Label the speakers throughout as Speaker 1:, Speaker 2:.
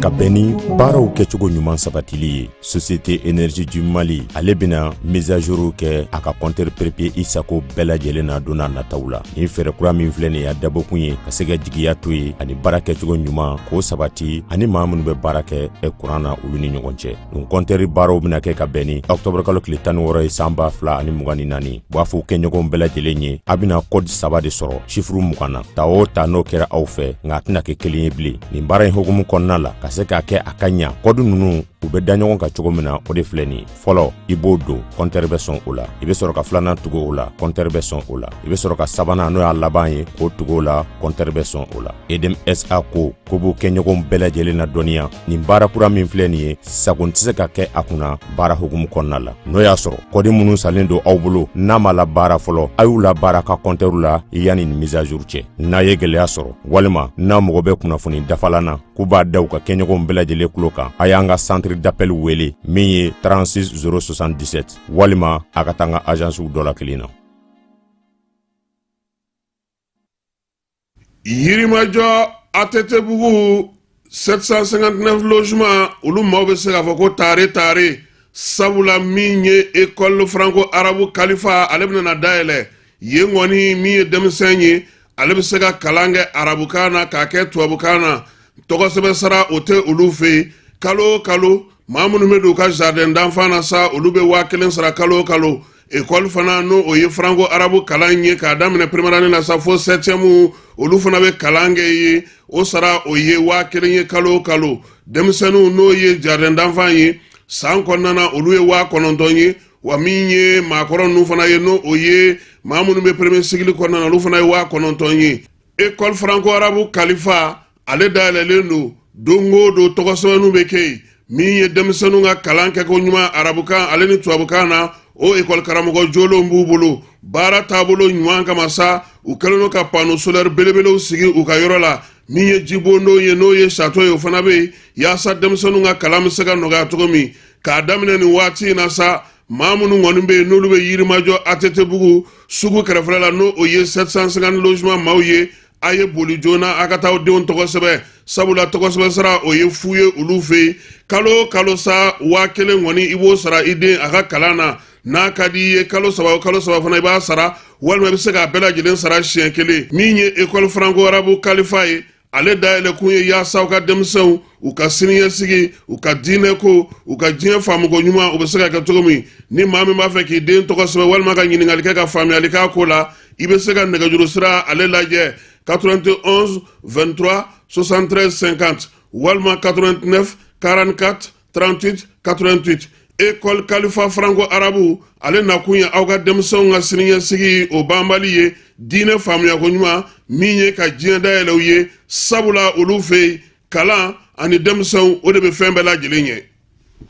Speaker 1: Ka bɛn ni baaraw kɛcogo ɲuman sabatili ye, Société Énergie du Mali, ale bɛna mise à jour kɛ a ka compteur prépayé i sago bɛɛ lajɛlen na don n'a nataw la. Nin fɛɛrɛ kura min filɛ nin ye, a dabɔkun ye ka se ka jigiya to yen ani baara kɛcogo ɲuman k'o sabati ani maa minnu bɛ baara kɛ kuran na, olu ni ɲɔgɔn cɛ. Nin compteur baaraw bɛna kɛ ka bɛn ni octobre kalo tile 16 ye, san 2024. U b'a fɔ kɛɲɔgɔnw bɛɛ lajɛlen ye, a bɛna code saba de sɔrɔ chiffre 20 na. Ta o ta, n'o kɛra aw fɛ, nka a tɛna kɛ kelen ye bilen. Nin baara in hukumu kɔnɔna la, ka se k'a kɛ a ka ɲa, code ninnu u bɛ da ɲɔgɔn kan cogo min na, o de filɛ nin ye. Fɔlɔ, i b'o don, compteur bɛ sɔn o la. I bɛ sɔrɔ ka filanan tugu o la, compteur bɛ sɔn o la. I bɛ sɔrɔ ka sabanan, n'o y'a laban ye, k'o tugu o la, compteur bɛ sɔn o la. EDM SA ko ko b'u kɛɲɔgɔnw bɛɛ lajɛlen na dɔnniya, nin baara kura min filɛ nin ye, sagon tɛ se ka kɛ a kunna baara hukumu kɔnɔna la. N'o y'a sɔrɔ code minnu salen don aw bolo, n'a ma la baara fɔlɔ, a y'u la baara ka compteur la yanni nin mise à jour cɛ. N'a ye gɛlɛya sɔrɔ walima n'a mago bɛ kunnafoni dafalan na, k'u b'a da u ka kɛɲɔgɔnw bɛɛ lajɛlen tulo kan, a y'an ka centre d'appel wele min ye 36 077, walima a ka taa an ka agencew dɔ la kelen na.
Speaker 2: Yirimajɔ ATT-bugu 759 logement, olu maaw bɛ se k'a fɔ ko taare taare, sabula min ye école franco arabe Kalifa, ale bɛna na dayɛlɛ yen kɔni. Min ye denmisɛn ye, ale bɛ se ka kalan kɛ arabukan na k'a kɛ tubabukan na. Tɔgɔsɛbɛn sara o tɛ olu fɛ yen. Kalo o kalo, maa minnu bɛ don u ka jardin d'enfant na sa, olu bɛ 1000 sara kalo o kalo. École fana, n'o o ye franco arabe kalan ye, k'a daminɛ première année na sa fo septième, olu fana bɛ kalan kɛ ye. O sara, o ye 1000 ye kalo o kalo. Denmisɛnninw, n'o ye jardin d'enfant ye, san kɔnɔna na, olu ye 9000 ye. Wa min ye maakɔrɔ ninnu fana ye, n'o o ye maa minnu bɛ premier cycle kɔnɔna na, olu fana ye 9000 ye. École franco arabe Kalifa, ale dayɛlɛlen don. Don o don, tɔgɔsɛbɛnninw bɛ kɛ yen. Min ye denmisɛnninw ka kalan kɛko ɲuman arabukan ale ni tubabukan na, o ekɔli karamɔgɔ jolenw b'u bolo. Baara taabolo ɲuman kama sa, u kɛlen don ka panneau solaire belebelew sigi u ka yɔrɔ la. Min ye jibondon ye, n'o ye château ye, o fana bɛ yen, yaasa denmisɛnninw ka kalan bɛ se ka nɔgɔya cogo min. K'a daminɛ nin waati in na sa, maa minnu kɔni bɛ yen, n'olu bɛ Yirimajɔ ATT-bugu sugu kɛrɛfɛla la, n'o o ye 750 logement maaw ye, a ye boli joona a ka taa aw denw tɔgɔ sɛbɛn, sabula tɔgɔ sɛbɛn sara, o ye fu ye olu fɛ yen. Kalo o kalo sa, 1000 kɔni, i b'o sara i den a ka kalan na. N'a ka di i ye, kalo 3 o kalo 3 fana i b'a sara, walima i bɛ se k'a bɛɛ lajɛlen sara siɲɛ kelen. Min ye école franco arabe Kalifa ye, ale dayɛlɛ kun ye yaasa u ka denmisɛnw, u ka siniɲɛsigi, u ka diinɛ ko, u ka diɲɛ faamuko ɲuman, u bɛ se ka kɛ cogo min. Ni maa min b'a fɛ k'i den tɔgɔ sɛbɛn walima ka ɲininkali kɛ ka faamuyali k'a ko la, i bɛ se ka nɛgɛjuru sira ale lajɛ: 91 23 73 50 walima 89 44 38 88. École Kalifa franco arabe, ale nakun ye aw ka denmisɛnw ka siniɲɛsigi o banbali ye, diinɛ faamuyako ɲuman min ye ka diɲɛ dayɛlɛ u ye, sabula olu fɛ yen, kalan ani denmisɛnw, o de bɛ fɛn bɛɛ lajɛlen ɲɛ.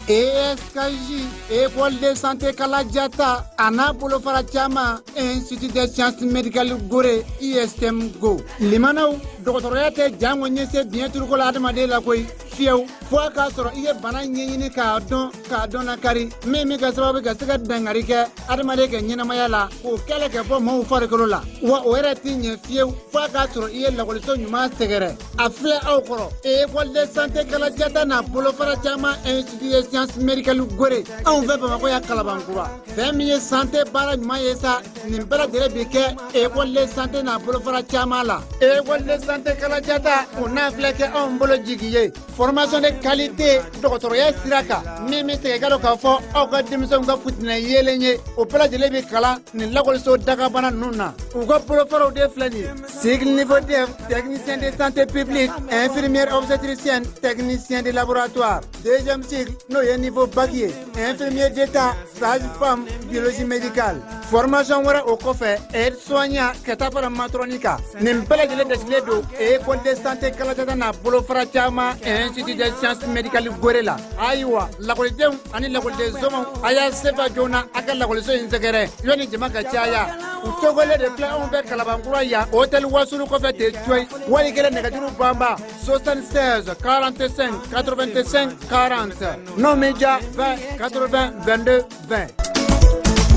Speaker 3: ESKJ, École de santé Kalajata, a n'a bolofara caman, Institut des sciences médicales Gore, ISM Go. Limanaw, dɔgɔtɔrɔya tɛ jango ɲɛse biɲɛ turuko la adamaden la koyi, fiyewu, fo a k'a sɔrɔ i ye bana ɲɛɲini k'a dɔn, k'a dɔn lakari, min bɛ kɛ sababu ka se ka dangari kɛ adamaden ka ɲɛnamaya la, k'o kɛlɛ kɛ bɔ maaw farikolo la. Wa o yɛrɛ tɛ ɲɛ fiyewu fo a k'a sɔrɔ i ye lakɔliso ɲuman sɛgɛrɛ. A filɛ aw kɔrɔ, École de santé Kalajata n'a bolofara caman, Institut des sciences médicales Gore, anw fɛ Bamakɔ yan, Kalabankura. Fɛn min ye santé baara ɲuman ye sa, nin bɛɛ lajɛlen bi kɛ École de santé n'a bolofara caman la. École de santé Kalajata, o n'a filɛ kɛ anw bolo jigi ye. Formation de qualité dɔgɔtɔrɔya sira kan min bɛ tigɛ i ka dɔn k'a fɔ aw ka denmisɛnw ka futinɛ yeelen ye, o bɛɛ lajɛlen bɛ kalan nin lakɔliso dagabana ninnu na. U ka bolofaraw de filɛ nin ye: cycle niveau DEF, technicien de santé publique, infirmière obstétricienne, technicien de laboratoire. Deuxième cycle, n'o ye niveau bac ye, infirmier d'état, sage-femme, biologie médicale. Formation wɛrɛ o kɔfɛ, aide soignant, ka taa fara matron kan. Nin bɛɛ lajɛlen dasigilen don école de santé Kalajata n'a bolofara caman, institut des sciences médicales Gore la. Ayiwa, lakɔlidenw ani lakɔliden somaw, a y'a sefa joona a ka lakɔliso in sɛgɛrɛ yanni jama ka caya. U togolen de filɛ anw fɛ Kalabankura yan, hôtel Wasulu kɔfɛ ten coyi. Wali kelen nɛgɛjuru banba 76 45 85 40, n'o min ja 20 80 22 20.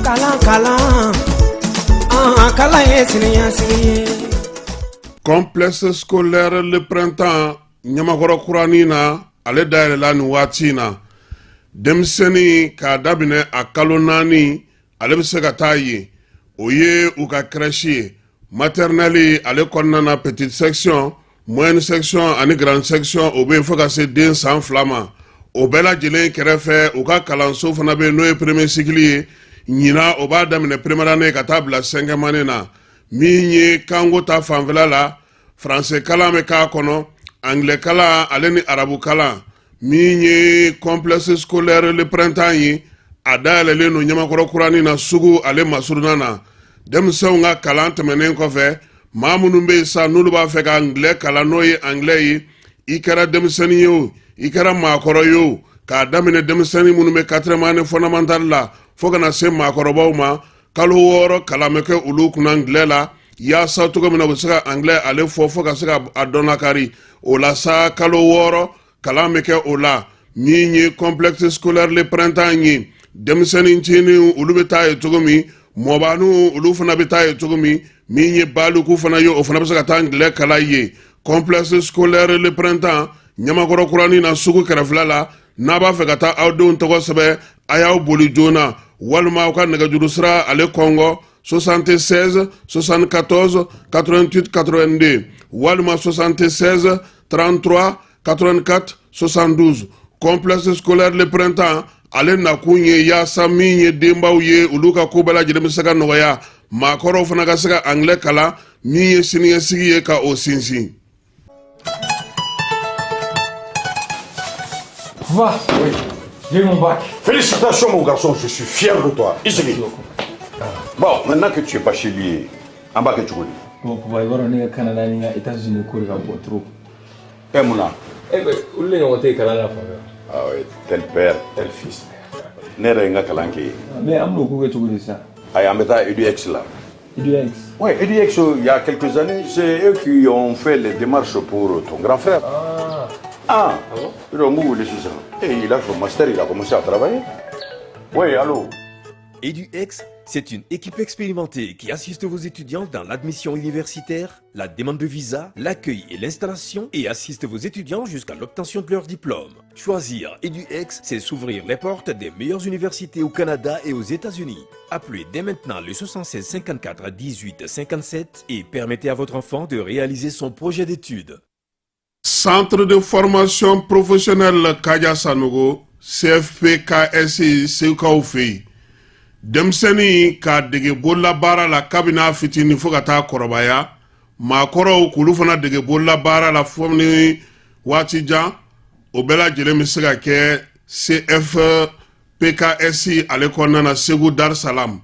Speaker 4: Kalan, kalan, an kalan ye siniɲɛsigi ye.
Speaker 2: Complexe scolaire Le Printemps Ɲamakɔrɔ kuranin na, ale dayɛlɛla nin waati in na. Denmisɛnnin k'a daminɛ a kalo 4, ale bɛ se ka taa yen. O ye u ka crèche ye. Maternelle ale kɔnɔna na, petite section, moyenne section ani grande section, o bɛ yen fo ka se den san 2 ma. O bɛɛ lajɛlen kɛrɛfɛ, u ka kalanso fana bɛ yen, n'o ye premier cycle ye. Ɲinan, o b'a daminɛ première année ka taa bila cinquième année na. Min ye kanko ta fanfɛla la, français kalan bɛ k'a kɔnɔ, anglais kalan ale ni arabu kalan. Min ye complexe scolaire Le Printemps ye, a dayɛlɛlen don Ɲamakɔrɔ kuranin na, sugu ale masurunna na. Denmisɛnw ka kalan tɛmɛnen kɔfɛ, maa minnu bɛ yen sa, n'olu b'a fɛ ka anglais kalan, n'o ye anglais ye, i kɛra denmisɛnnin ye o, i kɛra maakɔrɔ ye o, k'a daminɛ denmisɛnnin minnu bɛ quatrième année fondamentale la fo ka na se maakɔrɔbaw ma, kalo 6 kalan bɛ kɛ olu kunna anglais la, yaasa cogo min na u bɛ se ka anglais ale fɔ fo ka se ka a dɔn lakari o la sa. Kalo 6 kalan bɛ kɛ o la. Min ye complexe scolaire Le Printemps ye, denmisɛnnin ncinin olu bɛ taa yen cogo min, mɔbaniw olu fana bɛ taa yen cogo min, min ye baliku fana ye, o fana bɛ se ka taa anglais kalan yen. Complexe scolaire Le Printemps Ɲamakɔrɔ kuranin na, sugu kɛrɛfɛla la. N'a b'a fɛ ka taa aw denw tɔgɔ sɛbɛn, a y'aw boli joona, walima aw ka nɛgɛjuru sira ale kɔngɔ 76 74 88 82, walima 76 33 84 72. Complexe scolaire Le Printemps ale nakun ye yaasa min ye denbaw ye, olu ka ko bɛɛ lajɛlen bɛ se ka nɔgɔya, maakɔrɔw fana ka se ka anglais kalan, min ye siniɲɛsigi ye ka o sinsin.
Speaker 5: Va.
Speaker 6: Oui.
Speaker 5: J'ai eu mon bac.
Speaker 6: Félicitations, mon garçon, je suis fier de toi. Ici. Bon, maintenant que tu es bachelier, an b'a kɛ cogo di?
Speaker 5: Bon, papa, i b'a dɔn ne ka Canada ni n ka États-Unis ko de ka bon trop.
Speaker 6: E mun na?
Speaker 5: Eh ben, olu de ɲɔgɔn tɛ kalan na fan fɛ.
Speaker 6: Ah oui, tel père, tel fils. Ne yɛrɛ ye n ka kalan kɛ yen.
Speaker 5: Mais an bɛn'o ko kɛ cogo di sisan?
Speaker 6: Ayi, an bɛ taa EduX la.
Speaker 5: EduX?
Speaker 6: Oui, EduX, il y a quelques années, c'est eux qui ont fait les démarches pour ton grand frère.
Speaker 5: Ah.
Speaker 6: Ah,
Speaker 5: Ah bon?
Speaker 6: Ils ont sisan. Et il a son master, il a commencé à travailler. Oui, allô?
Speaker 1: EduX, c'est une équipe expérimentée qui assiste vos étudiants dans l'admission universitaire, la demande de visa, l'accueil et l'installation et assiste vos étudiants jusqu'à l'obtention de leur diplôme. Choisir EduX, c'est s'ouvrir les portes des meilleures universités au Canada et aux États-Unis. Appelez dès maintenant le 76 54 18 57 et permettez à votre enfant de réaliser son projet d'études.
Speaker 2: Centre de formation professionnelle Kaja Sanogo, CFPKS, Segukaw fɛ yen, denmisɛnnin k'a dege bololabaara la kabini a fitinin fo ka taa kɔrɔbaya, maakɔrɔw k'olu fana dege bololabaara la fo ni waati jan, o bɛɛ lajɛlen bɛ se ka kɛ CFPKS ale kɔnɔna na, Segu Dar Salam.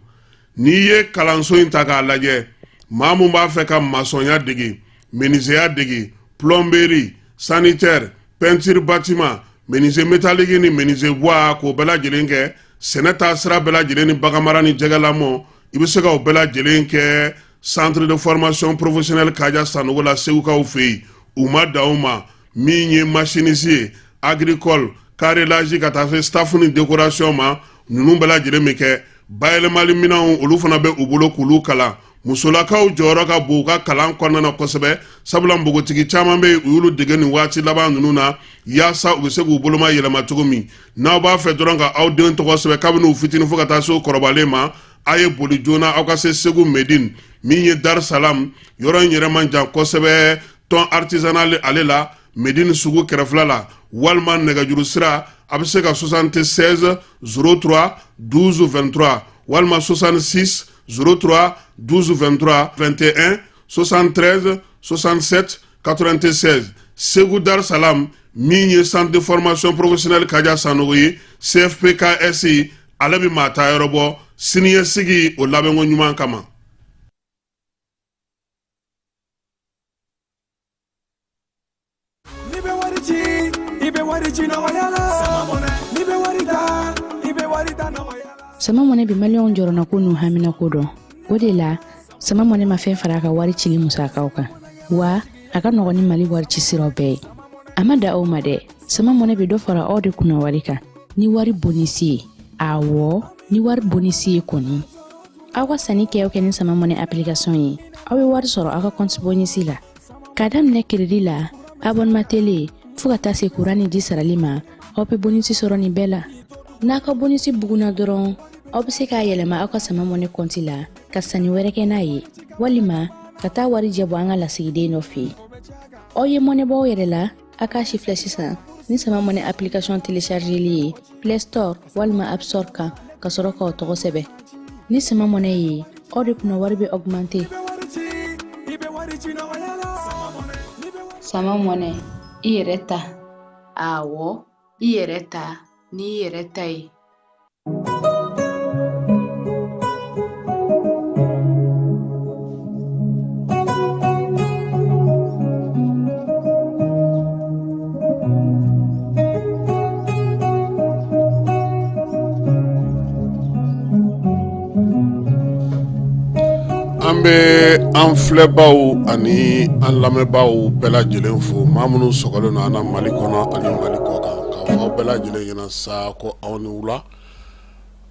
Speaker 2: N'i ye kalanso in ta k'a lajɛ, maa mun b'a fɛ ka masɔnya dege, menuisier dege, plomberie, sanitaire, peinture bâtiment, menuisier métallique ni menuisier bois, k'o bɛɛ lajɛlen kɛ, sɛnɛ taa sira bɛɛ lajɛlen ni baganmara ni jɛgɛlamɔ, i bɛ se ka o bɛɛ lajɛlen kɛ centre de formation professionnelle Kaja Sanogo la, Segukaw fɛ yen. U ma dan o ma, min ye machiniste ye, agricole, carrelage, ka taa se staff ni décoration ma, ninnu bɛɛ lajɛlen bɛ kɛ. Bayɛlɛmali minɛnw, olu fana bɛ u bolo k'olu kalan. Musolakaw jɔyɔrɔ ka bon u ka kalan kɔnɔna na kosɛbɛ, sabula npogotigi caman bɛ yen, u y'olu dege nin waati laban ninnu na, yaasa u bɛ se k'u boloma yɛlɛma cogo min. N'aw b'a fɛ dɔrɔn ka aw den tɔgɔ sɛbɛn kabini u fitinin fo ka taa se u kɔrɔbalen ma, a ye boli joona aw ka se Segu Medine, min ye Dar Salam yɔrɔ in yɛrɛ man jan kosɛbɛ, tɔn artisanal ale la, Medine sugu kɛrɛfɛla la. walima nɛgɛjuru sira a bɛ se ka 76 03 12 23 walima 66 03 12 23 21 73 67 96 Segu Dar Salam min ye centre de formation professionnelle Kaja Sanogo ye CFPKS ale bɛ maa ta yɔrɔ bɔ siniɲɛsigi o labɛnko ɲuman kama.
Speaker 4: N'i bɛ wari ci i bɛ wari ci nɔgɔya la n'i bɛ wari ta i bɛ wari ta nɔgɔya la.
Speaker 7: Sama Mɔnɛ bɛ maliyɛnw jɔrɔnako n'u haminako dɔn. O de la, Sama Mɔnɛ ma fɛn fara a ka wari cili musakaw kan. Wa a ka nɔgɔn ni Mali wari ci siraw bɛɛ ye. A ma dan o ma dɛ, Sama Mɔnɛ bɛ dɔ fara aw de kunna wari kan ni wari bonisi ye. Awɔ, ni wari bonisi ye kɔni. Aw ka sanni kɛ o kɛ ni Sama Mɔnɛ application ye, aw bɛ wari sɔrɔ aw ka compte bonisi la. K'a daminɛ crédit la, abonnement télé, fo ka taa se kuran ni ji sarali ma, aw bɛ bonisi sɔrɔ nin bɛɛ la. N'a ka bonisi bugunna dɔrɔn, aw bɛ se k'a yɛlɛma aw ka Sama Mɔnɛ kɔnti la ka sanni wɛrɛ kɛ n'a ye, walima ka taa warijɛ bɔ an ka lasigiden dɔ fɛ yen. Aw ye mɔnɛ bɔ aw yɛrɛ la, a k'a sifilɛ sisan ni Sama Mɔnɛ application téléchargeli ye Play Store walima App Store kan ka sɔrɔ k'aw tɔgɔ sɛbɛn. Ni Sama Mɔnɛ ye, aw de kunna wari bɛ augmenter.
Speaker 8: Sama Mɔnɛ, i yɛrɛ ta. Awɔ, i yɛrɛ ta n'i yɛrɛ ta ye.
Speaker 2: An bɛ an filɛbaw ani an lamɛnbaaw bɛɛ lajɛlen fo, maa minnu sɔgɔlen don an na Mali kɔnɔ ani Mali kɔkan, k'a fɔ aw bɛɛ lajɛlen ɲɛna sa ko aw ni wula.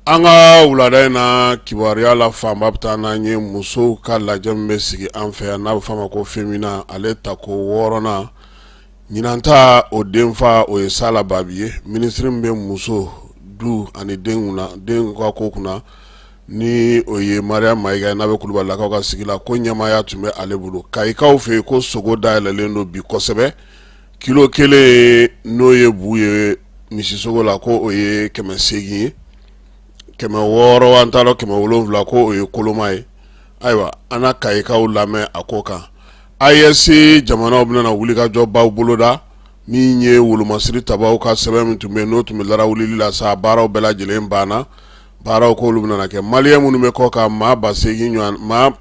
Speaker 2: An ka wulada in na kibaruya la fanba bɛ taa n'an ye musow ka lajɛ min bɛ sigi an fɛ yan n'a bɛ f'a ma ko Femina, ale tako wɔɔrɔnan ɲinan ta o denfa o ye Sala Babi ye, minisiri min bɛ muso du ani den ka ko kunna ni o ye Mariam Mayiga ye n'a bɛ kulubalilakaw ka sigi la, ko ɲɛmaaya tun bɛ ale bolo. Kayikaw fɛ yen ko sogo dayɛlɛlen don bi kosɛbɛ, kilo kelen n'o ye bu ye misisogo la ko o ye 800 ye, 600 an t'a dɔn 700 ko o ye koloma ye. Ayiwa, an na kayikaw lamɛn a ko kan. AES jamanaw bɛna wulikajɔbaw boloda min ye wolomasiri tabaw ka sɛbɛn min tun bɛ yen n'o tun bɛ larawulili la sa, baaraw bɛɛ lajɛlen banna, baaraw k'olu bɛna kɛ. Maliyɛn minnu bɛ kɔkan maa 8000 ɲɔgɔn, maa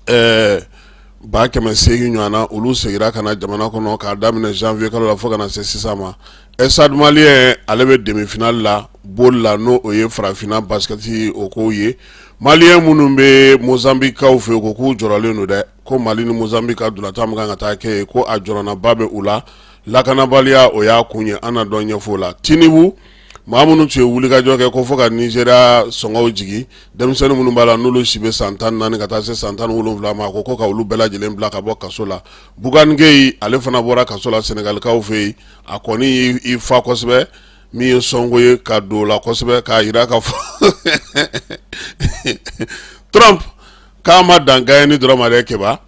Speaker 2: 800,000 ɲɔgɔn na, olu seginna ka na jamana kɔnɔ k'a daminɛ janvier kalo la fo ka na se sisan ma. Stade Malien ale bɛ demi-finale la boli la n'o o ye farafinna basket o kow ye. Maliyɛn minnu bɛ Mozambiquekaw fɛ yen ko k'u jɔrɔlen don dɛ, ko Mali ni Mozambique ka ntolatan min kan ka taa kɛ yen, ko a jɔrɔnaba bɛ u la, lakanabaliya o y'a kun ye. An na dɔ ɲɛfɔ o la. Tinubu maa minnu tun ye wulikajɔ kɛ ko fo ka Nizeriya sɔngɔw jigin, denmisɛnnin minnu b'a la n'olu si bɛ san 14 ka taa se san 17 ma, a ko ko ka olu bɛɛ lajɛlen bila ka bɔ kaso la. Bougane Gueye ale fana bɔra kaso la Senegalikaw fɛ yen, a kɔni y'i fa kosɛbɛ, min ye Sonko ye ka don o la kosɛbɛ k'a jira ka fɔ Trump k'a ma dan gagner dɔrɔn ma dɛ Keba,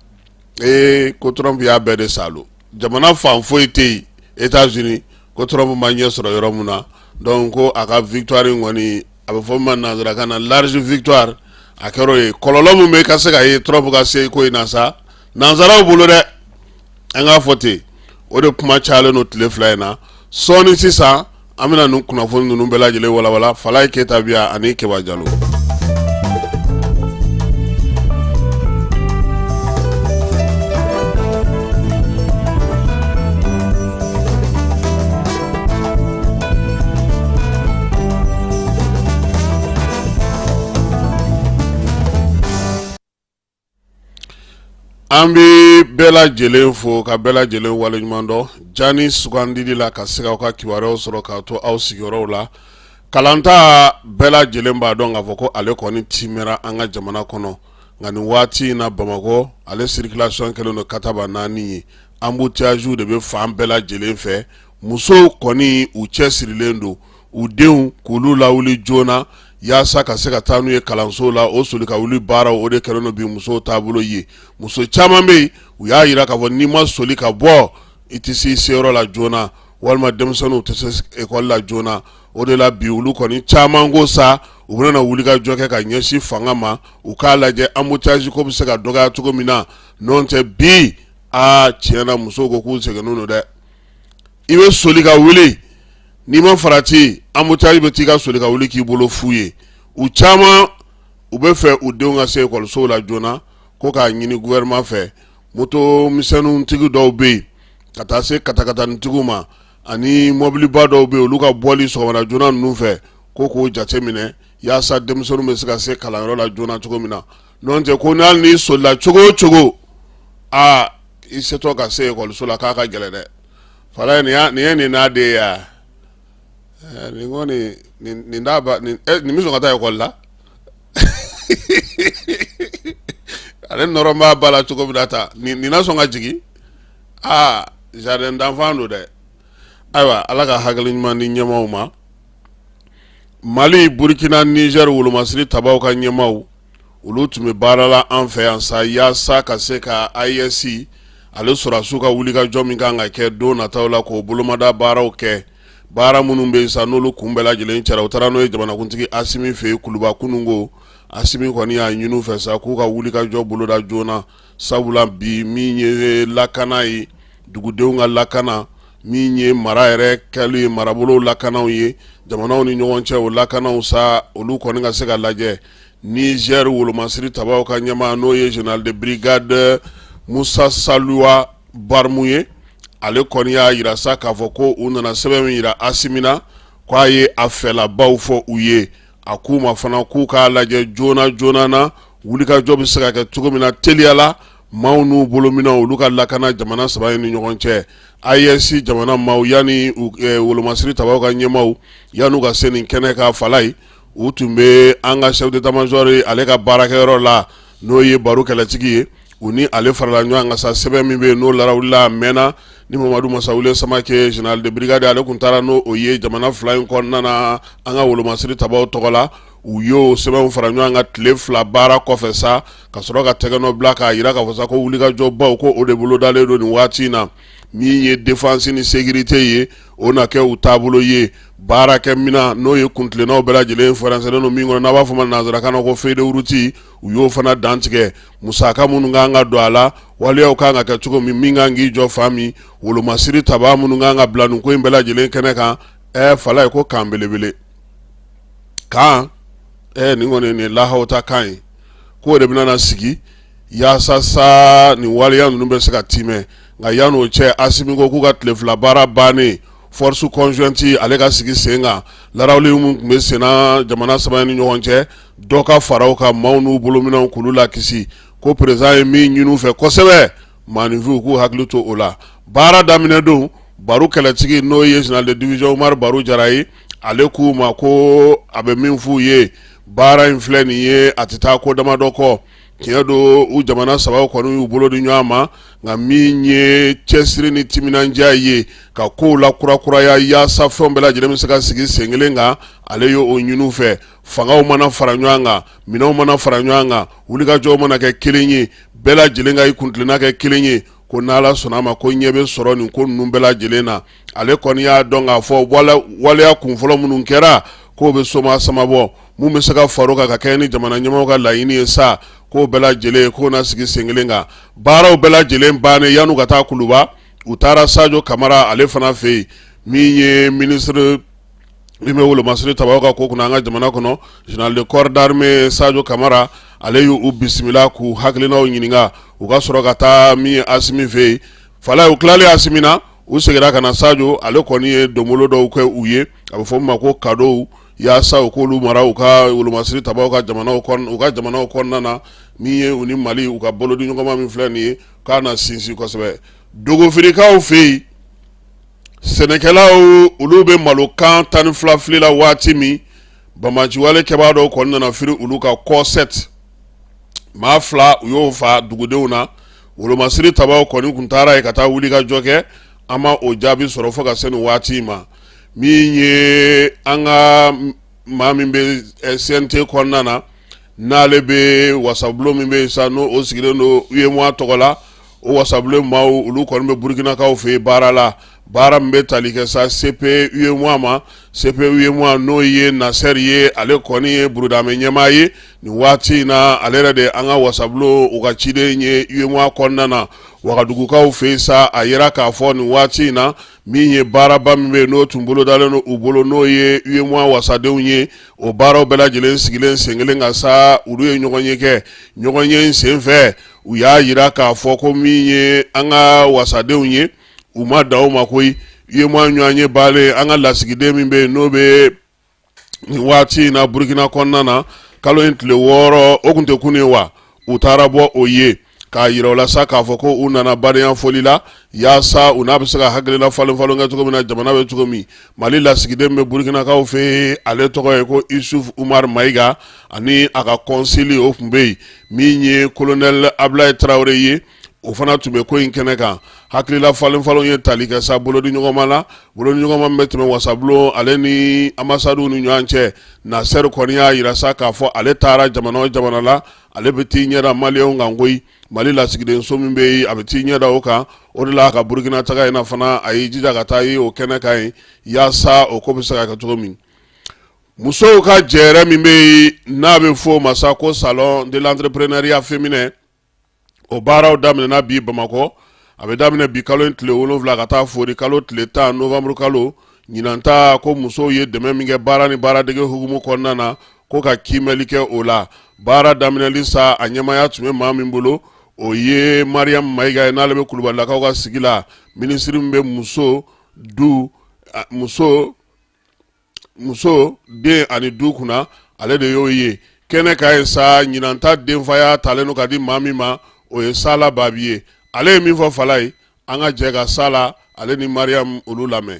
Speaker 2: ee ko Trump y'a bɛɛ de salo, jamana fan foyi tɛ yen États-Unis ko Trump ma ɲɛ sɔrɔ yɔrɔ min na, donc ko a ka victoire in kɔni a bɛ fɔ min ma nanzarakan na large victoire, a kɛra o ye. Kɔlɔlɔ min bɛ ka se ka ye Trump ka se ko in na sa nanzaraw bolo dɛ, an k'a fɔ ten, o de kuma cayalen don tile fila in na. Sɔɔni sisan an bɛna nin kunnafoni ninnu bɛɛ lajɛlen walawala. Falaye Keyita bi yan ani Keba Jalo. An bɛ bɛɛ lajɛlen fo ka bɛɛ lajɛlen waleɲuman dɔn jani sugandili la ka se k'aw ka kibaruyaw sɔrɔ k'a to aw sigiyɔrɔw la. Kalanta bɛɛ lajɛlen b'a dɔn k'a fɔ ko ale kɔni timɛra an ka jamana kɔnɔ, nka nin waati in na Bamakɔ ale circulation kɛlen don kataba naani ye, embouteillage de bɛ fan bɛɛ lajɛlen fɛ. Musow kɔni u cɛ sirilen don u denw k'olu lawuli joona yaasa ka se ka taa n'u ye kalanso la. O soli ka wuli baaraw o de kɛlen don bi musow taabolo ye. Muso caman bɛ yen, u y'a jira k'a fɔ n'i ma soli ka bɔ i tɛ se i seyɔrɔ la joona. walima denmisɛnninw tɛ se ekɔli la joona. O de la bi olu kɔni caman ko sa u bɛna wulikajɔ kɛ ka ɲɛsin fanga ma, u k'a lajɛ embouteillage ko bɛ se ka dɔgɔya cogo min na. N'o tɛ bi, aa tiɲɛ na, musow ko k'u sɛgɛnnen don dɛ. I bɛ soli ka wuli, n'i ma farati, embouteillage bɛ t'i ka soli ka wuli k'i bolo fu ye. U caman u bɛ fɛ u denw ka se ekɔlisow la joona, ko k'a ɲini gouvernement fɛ. Moto misɛnninw tigi dɔw bɛ yen ka taa se katakatanitigiw ma, ani mɔbiliba dɔw bɛ yen, olu ka bɔli sɔgɔmada joona ninnu fɛ, ko k'o jate minɛ yaasa denmisɛnninw bɛ se ka se kalanyɔrɔ la joona cogo min na. N'o tɛ ko n'hali n'i solila cogo o cogo, aa i setɔ ka se ekɔliso la k'a ka gɛlɛn dɛ. Fala, nin ye nin n'a den ye wa? Nin kɔni nin t'a ba nin nin bɛ sɔn ka taa ekɔli la? Ale nɔrɔ b'a ba la cogo min na tan, nin na sɔn ka jigin. Aa jardin d'enfant don dɛ. Ayiwa, Ala ka hakili ɲuman di ɲɛmaaw ma. Mali, Burukina, Niger wolomasiri tabaw ka ɲɛmaaw, olu tun bɛ baara la an fɛ yan sa, yaasa ka se ka AES ale sɔrɔdasiw ka wulikajɔ min kan ka kɛ don nataw la, k'o bolomada baaraw kɛ. Baara minnu bɛ yen sa, n'olu kun bɛɛ lajɛlen cɛra, u taara n'o ye jamanakuntigi Asimi fɛ yen Kuluba kununko. Asimi kɔni y'a ɲini u fɛ sa k'u ka wulikajɔ boloda joona, sabula bi min ye lakana ye, dugudenw ka lakana, min ye mara yɛrɛ kɛli ye, marabolo lakanaw ye, jamanaw ni ɲɔgɔn cɛ o lakanaw sa, olu kɔni ka se ka lajɛ. Niger wolomasiri tabaw ka ɲɛmaa, n'o ye général de brigade Musa Saluwa Barmu ye, ale kɔni y'a yira sa k'a fɔ ko u nana sɛbɛn min yira Asimi na, k'a ye a fɛlabaw fɔ u ye. A k'u ma fana k'u k'a lajɛ joona joona na wulikajɔ bɛ se ka kɛ cogo min na teliya la, maaw n'u bolominɛnw olu ka lakana jamana saba in ni ɲɔgɔn cɛ. AES jamana maaw, yanni wolomasiri tabaw ka ɲɛmaaw, yan'u ka se nin kɛnɛ kan, Falaye, u tun bɛ an ka chef d'état-major ale ka baarakɛyɔrɔ la, n'o ye Baro Kɛlɛtigi ye. U ni ale farala ɲɔgɔn kan sa, sɛbɛn min bɛ yen n'o larawulila a mɛnna, ni Mamadu Masawule Samakɛ, général de brigade, ale tun taara n'o ye jamana fila in kɔnɔna na an ka wolomasiri tabaw tɔgɔ la. U y'o sɛbɛnw fara ɲɔgɔn kan tile 2 baara kɔfɛ sa, ka sɔrɔ ka tɛgɛnɔ bila k'a jira k'a fɔ sa ko wulikajɔbaw ko o de bolodalen don nin waati in na. Min ye défense ni sécurité ye, o na kɛ u taabolo ye. Baarakɛminɛn, n'o ye kuntilennaw bɛɛ lajɛlen fɛrɛnsɛnnen don min kɔnɔ, n'a b'a fɔ ma nansarakan na ko feuille de route, u y'o fana dantigɛ. Musaka minnu kan ka don a la, waleyaw kan ka kɛ cogo min, min kan k'i jɔ fan min, wolomasiri tabaa minnu kan ka bila nin ko in bɛɛ lajɛlen kɛnɛ kan. Falaye ko kan belebele kan, nin kɔni nin ye lahawta kan ye, k'o de bɛna na sigi yaasa sa nin waleya ninnu bɛ se ka timɛ. Nka yan'o cɛ, Asimi ko k'u ka tile 2 baara bannen, force conjointe ale ka sigi sen kan. Larawuli minnu tun bɛ senna jamana saba ni ɲɔgɔn cɛ, dɔ ka fara o kan, maaw n'u bolominɛnw k'olu lakisi. Ko président ye min ɲini u fɛ kosɛbɛ, maaninfinw k'u hakili to o la. Baara daminɛ don, Baro Kɛlɛtigi, n'o ye général de division Umaru Baro Jara ye, ale k'u ma ko a bɛ min f'u ye, baara in filɛ nin ye, a tɛ taa ko damadɔ kɔ. Tiɲɛ don, u jamana saba kɔni y'u bolo di ɲɔgɔn ma, nka min ye cɛsiri ni timinandiya ye ka kow la kurakuraya yaasa fɛnw bɛɛ lajɛlen bɛ se ka sigi sen kelen kan, ale ye o ɲini u fɛ. Fangaw mana fara ɲɔgɔn kan, minɛnw mana fara ɲɔgɔn kan, wulikajɔw mana kɛ kelen ye, bɛɛ lajɛlen ka i kuntilenna kɛ kelen ye, ko n'Ala sɔnna a ma, ko ɲɛ bɛ sɔrɔ nin ko ninnu bɛɛ lajɛlen na. Ale kɔni y'a dɔn k'a fɔ waleya kunfɔlɔ minnu kɛra, k'o bɛ soma sama bɔ, mun bɛ se ka fara o kan ka kɛ ni jamana ɲɛmaaw ka laɲini ye sa, k'o bɛɛ lajɛlen k'o na sigi sen kelen kan. Baaraw bɛɛ lajɛlen bannen, yan'u ka taa Kuluba, u taara Sajo Kamara ale fana fɛ yen, min ye minisiri min bɛ wolomasiri tabaw ka ko kunna an ka jamana kɔnɔ, général de corps d'armée Sajo Kamara. Ale y'u bisimila k'u hakilinaw ɲininka. U ka sɔrɔ ka taa min ye Asimi fɛ yen. Falaye, u tilalen Asimi na, u seginna ka na Sajo. Ale kɔni ye donbolo dɔw kɛ u ye, a bɛ fɔ min ma ko cadeau, yaasa u k'olu mara u ka wolomasiri tabaw ka jamanaw u ka jamanaw kɔnɔna na. Min ye u ni Mali u ka bolodiɲɔgɔnma min filɛ nin ye, k'a na sinsin kosɛbɛ. Dogofirikaw fɛ yen, sɛnɛkɛlaw olu bɛ malokan 12 fili la waati min, banbaanciwale kɛbaa dɔw kɔni nana firi olu kan kɔsɛti, maa 2 u y'o fa dugudenw na. Wolomasiri tabaw kɔni tun taara yen ka taa wuli ka jɔ kɛ, an ma o jaabi sɔrɔ fo ka se nin waati in ma. Min ye an ka maa min bɛ CNT kɔnɔna na, n'ale bɛ wasabulon min bɛ yen sa, n'o sigilen don UEMOA tɔgɔ la, o wasabulon maaw olu kɔni bɛ Burukinakaw fɛ yen baara la. Baara min bɛ tali kɛ sa CP UEMOA ma, CP UEMOA n'o ye Nasɛri ye, ale kɔni ye burudamɛ ɲɛmaa ye nin waati in na. Ale yɛrɛ de an ka wasabulon u ka ciden ye UEMOA kɔnɔna na Wagadugukaw fɛ yen sa. A yira k'a fɔ nin waati in na, min ye baaraba min bɛ yen n'o tun bolodalen don u bolo, n'o ye UEMOA wasadenw ye, o baaraw bɛɛ lajɛlen sigilen sen kelen kan sa. Olu ye ɲɔgɔnye kɛ. Ɲɔgɔnye in senfɛ, u y'a yira k'a fɔ ko min ye an ka wasadenw ye, u ma dan o ma koyi. UEMOA ɲɔgɔnye balen, an ka lasigiden min bɛ yen n'o bɛ nin waati in na Burukina kɔnɔna na, kalo in tile 6, o tun tɛ kunun ye wa, u taara bɔ o ye k'a yira u la sa k'a fɔ ko u nana badenya foli la, yaasa u n'a bɛ se ka hakilila falen falen kɛ cogo min na, jamana bɛ cogo min. Mali lasigiden bɛ Burukinakaw fɛ yen, ale tɔgɔ ye ko Isuf Umar Mayiga, ani a ka kɔnsili o tun bɛ yen, min ye kolonɛli Abulayi Tarawele ye, o fana tun bɛ ko in kɛnɛ kan. Hakilila falen falen ye tali kɛ sa bolodiɲɔgɔnma la, bolodiɲɔgɔnma min bɛ tɛmɛ wasabulon ale ni anbasadiw ni ɲɔgɔn cɛ. Nasɛri kɔni y'a yira sa k'a fɔ ale taara jamana o jamana la, ale bɛ t'i ɲɛda maliyɛnw kan koyi. Mali lasigidenso min bɛ yen, a bɛ t'i ɲɛda o kan. O de la a ka Burukina taga in na fana, a y'i jija ka taa ye o kɛnɛ kan yen, yaasa o ko bɛ se ka kɛ cogo min. Musow ka jɛrɛ min bɛ yen n'a bɛ fɔ o ma sa ko salon de l'entrepreneuriat féminin, o baaraw daminɛna bi Bamakɔ. A bɛ daminɛ bi kalo in tile 7 ka taa fori kalo tile 10, novembre kalo. Ɲinan ta, ko musow ye dɛmɛ min kɛ baara ni baaradege hukumu kɔnɔna na, ko ka kiimɛli kɛ o la. Baara daminɛli sa, a ɲɛmaaya tun bɛ maa min bolo, o ye Mariam Mayiga ye, n'ale bɛ kulubalilakaw ka sigi la, minisiri min bɛ muso du muso muso den ani du kunna, ale de y'o ye kɛnɛ kan ye sa. Ɲinan ta denfaya talen don ka di maa min ma, o ye Sala Babi ye. Ale ye min fɔ fala ye, an ka jɛ ka Sala ale ni Mariam olu lamɛn.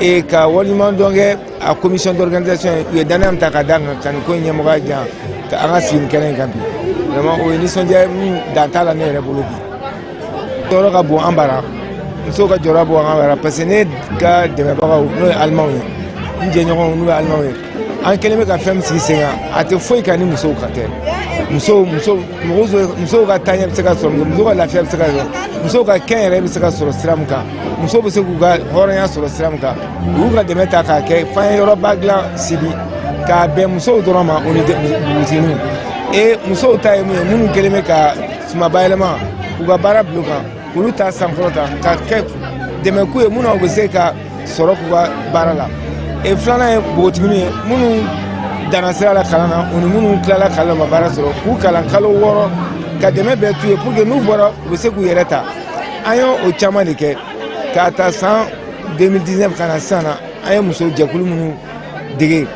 Speaker 5: E ka waleɲuman dɔn kɛ a commission d'organisation ye, u ye danaya min ta ka d'an kan ka nin ko in ɲɛmɔgɔya di yan, ka an ka sigi nin kɛnɛ in kan bi. Vraiment, o ye nisɔndiya min dan t'a la ne yɛrɛ bolo bi. Jɔyɔrɔ ka bon an bara, musow ka jɔyɔrɔ bon an bara, parce que ne ka dɛmɛbagaw, n'o ye alimanw ye, n jɛɲɔgɔnw, n'o ye alimanw ye, an kɛlen bɛ ka fɛn min sigi sen kan, a tɛ foyi kan ni musow ka tɛ. Musow musow musow ka taaɲɛ bɛ se ka sɔrɔ, musow ka lafiya bɛ se ka sɔrɔ, musow ka kɛnyɛrɛ bɛ se ka sɔrɔ sira min kan, musow bɛ se k'u ka hɔrɔnya sɔrɔ sira min kan, u y'u ka dɛmɛ ta k'a kɛ f'an ye yɔrɔba dilan Sibi k'a bɛn musow dɔrɔn ma, o ni npogotigininw. E musow ta ye mun ye? Minnu kɛlen bɛ ka suman bayɛlɛma k'u ka baara bila u kan, k'olu ta sankɔrɔta ka kɛ dɛmɛ k'u ye minnu u bɛ se ka sɔrɔ k'u ka baara la. E filanan ye npogotigininw ye, minnu danna sira la kalan na, u ni minnu tilala kalan na, u ma baara sɔrɔ, k'u kalan kalo 6, ka dɛmɛ bɛɛ t'u ye pour que n'u bɔra, u bɛ se k'u yɛrɛ ta. An y'o o caman de kɛ k'a ta san 2019 ka na sisan na. An ye muso jɛkulu minnu dege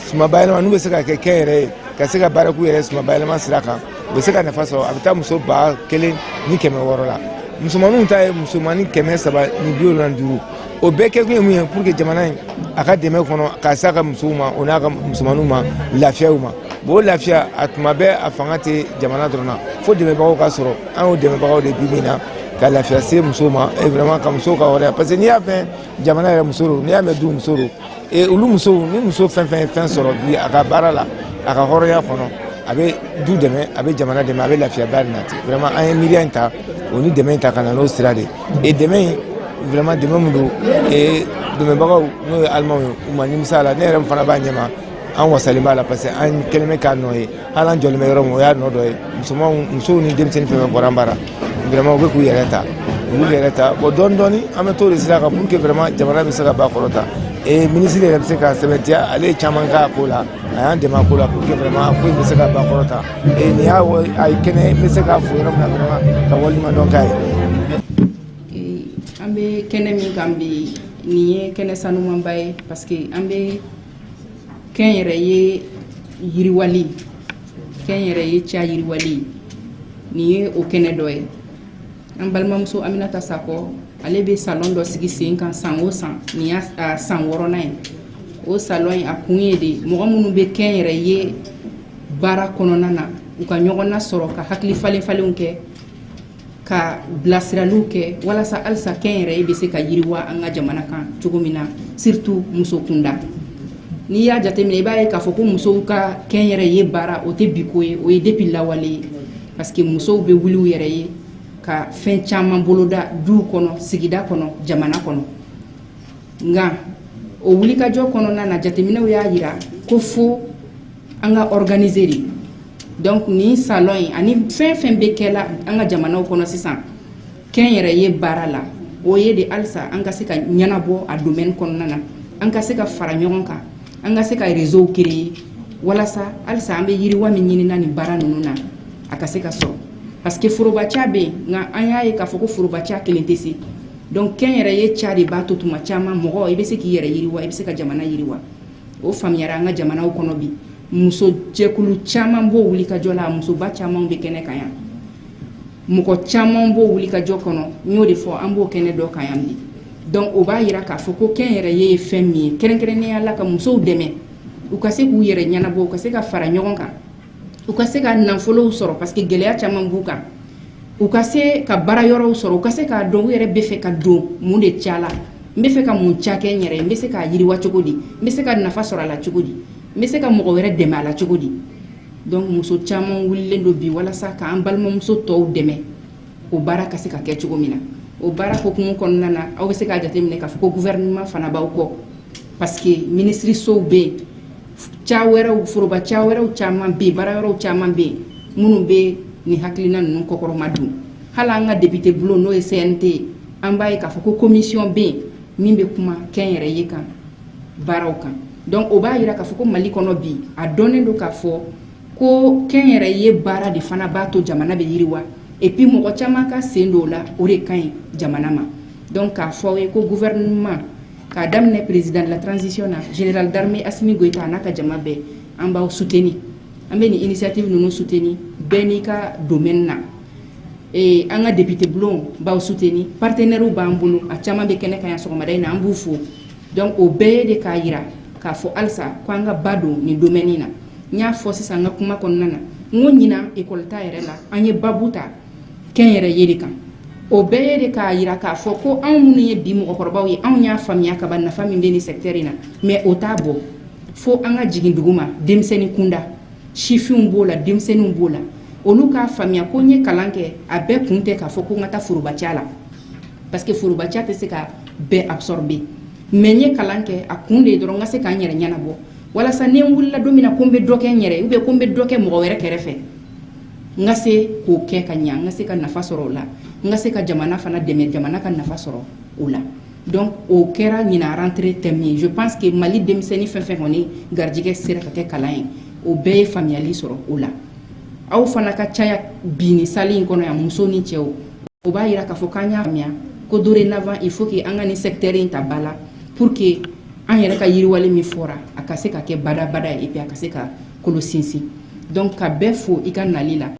Speaker 5: suman bayɛlɛma, n'u bɛ se ka kɛ kɛnyɛrɛ ye, ka se ka baara k'u yɛrɛ suman bayɛlɛma sira kan, u bɛ se ka nafa sɔrɔ, a bɛ taa muso 1600 la. Musomaninw ta ye musomanin 375. O bɛɛ kɛkun ye mun ye? Pour que jamana in a ka dɛmɛ kɔnɔ k'a s'a ka musow ma, o n'a ka musomaninw ma, lafiyaw ma. Bon, o lafiya, a tuma bɛɛ a fanga tɛ jamana dɔrɔn na, fo dɛmɛbagaw ka sɔrɔ. An y'o dɛmɛbagaw de bi min na ka lafiya se musow ma, et vraiment ka musow ka hɔrɔnya, parce que n'i y'a fɛn jamana yɛrɛ, muso don, n'i y'a mɛn du, muso don. Et olu musow ni muso fɛn fɛn ye fɛn sɔrɔ bi a ka baara la, a ka hɔrɔnya kɔnɔ, a bɛ du dɛmɛ, a bɛ jamana dɛmɛ, a bɛ lafiyaba de nati. Vraiment, an ye miiriya in ta, o ni dɛmɛ in ta ka na n'o sira de ye. Dɛmɛ in, vraiment, dɛmɛ min don, dɛmɛbagaw, n'o ye alimanw ye, u ma nimisa a la. Ne yɛrɛ fana b'a ɲɛma, an wasalen b'a la, parce que an kɛlen bɛ k'a nɔ ye. Hali an jɔlen bɛ yɔrɔ min, o y'a nɔ dɔ ye. Musomanw, musow ni denmisɛnnin fɛn fɛn bɔra an bara, vraiment, u bɛ k'u yɛrɛ ta, u b'u yɛrɛ ta. Bon, dɔɔni dɔɔni, an bɛ t'o de sira kan pour que vraiment jamana bɛ se ka ba kɔrɔta. Et minisiri yɛrɛ bɛ se k'a sɛbɛntiya, ale ye caman k'a ko la, a y'an dɛmɛ a ko la pour que vraiment ko in bɛ se ka ba kɔrɔta. Et nin y'a a ye kɛnɛ n bɛ se k'a fo yɔrɔ min na, vraiment, ka waleɲuman dɔn k'a ye.
Speaker 8: An bɛ kɛnɛ min kan bi, nin ye kɛnɛ sanumanba ye, parce que an bɛ kɛnyɛrɛye yiriwali, kɛnyɛrɛye ca yiriwali, nin ye o kɛnɛ dɔ ye. An balimamuso Aminata Sakɔ, ale bɛ salon dɔ sigi sen kan san o san. Nin y'a san 6nan ye. O salon in, a kun ye de mɔgɔ minnu bɛ Ka bilasiraliw kɛ walasa halisa kɛnyɛrɛye bɛ se ka yiriwa an ka jamana kan cogo min na, surtout muso kunda. N'i y'a jateminɛ, i b'a ye k'a fɔ ko musow ka kɛnyɛrɛye baara, o tɛ bi ko ye, o ye depuis lawale ye, parce que musow bɛ wuli u yɛrɛ ye ka fɛn caman boloda duw kɔnɔ, sigida kɔnɔ, jamana kɔnɔ. Nka o wulikajɔ kɔnɔna na, jateminɛw y'a jira ko fo an ka organiser de. Donc nin salon in ani fɛn fɛn bɛ kɛla an ka jamanaw kɔnɔ sisan kɛnyɛrɛye baara la, o ye de halisa an ka se ka ɲɛnabɔ a domaine kɔnɔna na, an ka se ka fara ɲɔgɔn kan, an ka se ka réseau créer walasa halisa an bɛ yiriwa min ɲinina nin baara ninnu na, a ka se ka sɔrɔ, parce que forobaca bɛ yen, nka an y'a ye k'a fɔ ko forobaca kelen tɛ se. Donc kɛnyɛrɛye ca de b'a to tuma caman mɔgɔ i bɛ se k'i yɛrɛ yiriwa, i bɛ se ka jamana yiriwa. O faamuyara an ka jamanaw kɔnɔ bi. Muso jɛkulu caman b'o wulikajɔ la, musoba caman bɛ kɛnɛ kan yan, mɔgɔ caman b'o wulikajɔ kɔnɔ. N y'o de fɔ, an b'o kɛnɛ dɔ kan yan bi. Donc o b'a yira k'a fɔ ko kɛnyɛrɛye ye fɛn min ye, kɛrɛnkɛrɛnnenya la ka musow dɛmɛ u ka se k'u yɛrɛ ɲɛnabɔ, u ka se ka fara ɲɔgɔn kan, u ka se ka nafolow sɔrɔ, parce que gɛlɛya caman b'u kan, u ka se ka baara yɔrɔw sɔrɔ, u ka se k'a dɔn u yɛrɛ bɛ fɛ ka don mun de ca la, n bɛ fɛ ka mun ca kɛ n yɛrɛ ye, n bɛ se k'a yiriwa cogo di, n bɛ se ka nafa sɔrɔ a la cogo di, n bɛ se ka mɔgɔ wɛrɛ dɛmɛ a la cogo di. Donc muso caman wulilen don bi walasa k'an balimamuso tɔw dɛmɛ o baara ka se ka kɛ cogo min na. O baara hukumu kɔnɔna na, aw bɛ se k'a jateminɛ k'a fɔ ko gouvernement fana b'aw kɔ, parce que minisirisow bɛ yen, ca wɛrɛw, foroba ca wɛrɛw caman bɛ yen, baara yɔrɔw caman bɛ yen minnu bɛ nin hakilina ninnu kɔkɔrɔma don. Hali an ka député bulon, n'o ye CNT ye, an b'a ye k'a fɔ ko commission bɛ yen min bɛ kuma kɛnyɛrɛye kan baaraw kan. Donc o b'a yira k'a fɔ ko Mali kɔnɔ bi, a dɔnnen don k'a fɔ ko kɛnyɛrɛye baara de fana b'a to jamana bɛ yiriwa, et puis mɔgɔ caman ka sen don o la, o de ka ɲi jamana ma. Donc k'a fɔ aw ye ko gouvernement, k'a daminɛ président de la transition na, général d'armée Assimi Goïta, a n'a ka jama bɛɛ, an b'aw soutenir, an bɛ nin initiative ninnu soutenir, bɛɛ n'i ka domaine na. Ee, an ka député bulon b'aw soutenir, partenaires b'an bolo, a caman bɛ kɛnɛ kan yan sɔgɔmada in na, an b'u fo. Donc o bɛɛ ye de k'a yira k'a fɔ halisa ko an ka ba don nin domaine na. N y'a fɔ sisan n ka kuma kɔnɔna na, n ko ɲinan école ta yɛrɛ la, an ye babu ta kɛnyɛrɛye de kan. O bɛɛ ye de k'a yira k'a fɔ ko anw minnu ye bi mɔgɔkɔrɔbaw ye, anw y'a faamuya ka ban nafa min bɛ nin secteur in na, mais o t'a bɔ fo an ka jigin dugu ma, denmisɛnnin kunda, sifinw b'o la, denmisɛnninw b'o la, olu k'a faamuya ko n ye kalan kɛ, a bɛɛ kun tɛ k'a fɔ ko n ka taa forobaca la, parce que forobaca tɛ se ka bɛɛ absorber, mais n ye kalan kɛ, a kun de ye dɔrɔn n ka se k'an yɛrɛ ɲɛnabɔ, walasa ni n wulila don min na ko n bɛ dɔ kɛ n yɛrɛ ye, ou bien ko n bɛ dɔ kɛ mɔgɔ wɛrɛ kɛrɛfɛ, n ka se k'o kɛ ka ɲa, n ka se ka nafa sɔrɔ o la, n ka se ka jamana fana dɛmɛ, jamana ka nafa sɔrɔ o la. Donc o kɛra ɲinan rentrée thème ye. Je pense que Mali denmisɛnnin fɛn fɛn kɔni garijɛgɛ sera ka kɛ kalan ye, o bɛɛ ye faamuyali sɔrɔ o la. Aw fana ka caya bi ni salle in kɔnɔ yan, muso ni cɛw, o b'a yira k'a fɔ k'an y'a faamuya ko dorénavant il faut que an ka nin secteur in ta ba la pour que an yɛrɛ ka yiriwali min fɔra, a ka se ka kɛ badabada ye, et puis a ka se ka kolo sinsin. Donc ka bɛɛ fo i ka nali la.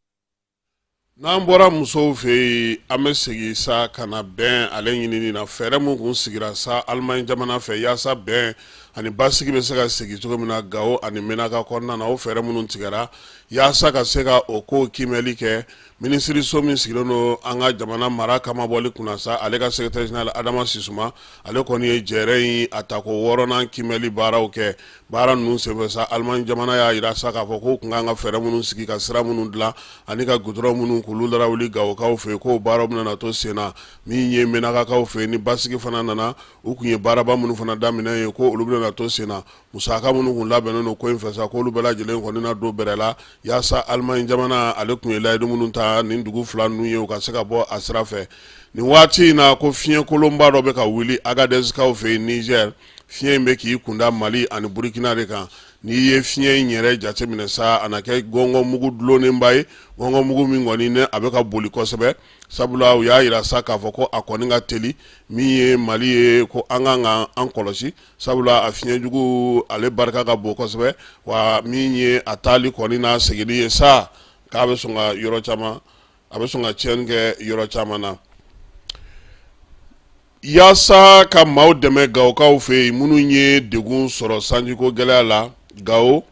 Speaker 2: N'an bɔra musow fɛ yen, an bɛ segin sa ka na bɛn ale ɲinini na. Fɛɛrɛ min kun sigira sa Alimaɲi jamana fɛ yaasa bɛn ani basigi bɛ se ka segin cogo min na Gawo ani Menaka kɔnɔna na, o fɛɛrɛ minnu tigɛra yaasa ka se ka o ko kiimɛli kɛ, minisiriso min sigilen don an ka jamana mara kamabɔli kunna sa, ale ka secrétaire général Adama Sisuma, ale kɔni ye jɛrɛ in a tako wɔɔrɔnan kiimɛli baaraw kɛ. Baara ninnu senfɛ sa, Alimaɲi jamana y'a jira sa k'a fɔ ko kun kan ka fɛɛrɛ minnu sigi, ka sira minnu dilan ani ka gudɔrɔn minnu k'olu lawuli Gawokaw fɛ yen, k'o baaraw bɛna to sen na. Min ye Menakakaw fɛ yen, ni basigi fana nana, u kun ye baaraba minnu fana daminɛ ye, ko olu bɛna to sen na. Musaka minnu kun labɛnnen don ko in fɛ sa, k'olu bɛɛ lajɛlen kɔni na don bɛrɛ la yaasa Alimaɲi jamana ale kun ye layidu minnu ta nin dugu fila ninnu ye, u ka se ka bɔ a sira fɛ. Nin waati in na, ko fiɲɛ kolonba dɔ bɛ ka wuli Agadezkaw fɛ yen, Niger. Fiɲɛ in bɛ k'i kunda Mali ani Burukina de kan. N'i ye fiɲɛ in yɛrɛ jateminɛ sa, a na kɛ gɔngɔnmugu dulonnenba ye, gɔngɔnmugu min kɔni ne a bɛ ka boli kosɛbɛ, sabula u y'a jira sa k'a fɔ ko a kɔni ka teli. Min ye Mali ye, ko an kan ka an kɔlɔsi, sabula a fiɲɛjugu ale barika ka bon kosɛbɛ, wa min ye a taali kɔni n'a seginni ye sa, k'a bɛ sɔn ka yɔrɔ caman, a bɛ sɔn ka tiɲɛni kɛ yɔrɔ caman na. Yaasa ka maaw dɛmɛ Gawokaw fɛ yen minnu ye degun sɔrɔ sanjiko gɛlɛya la Gawo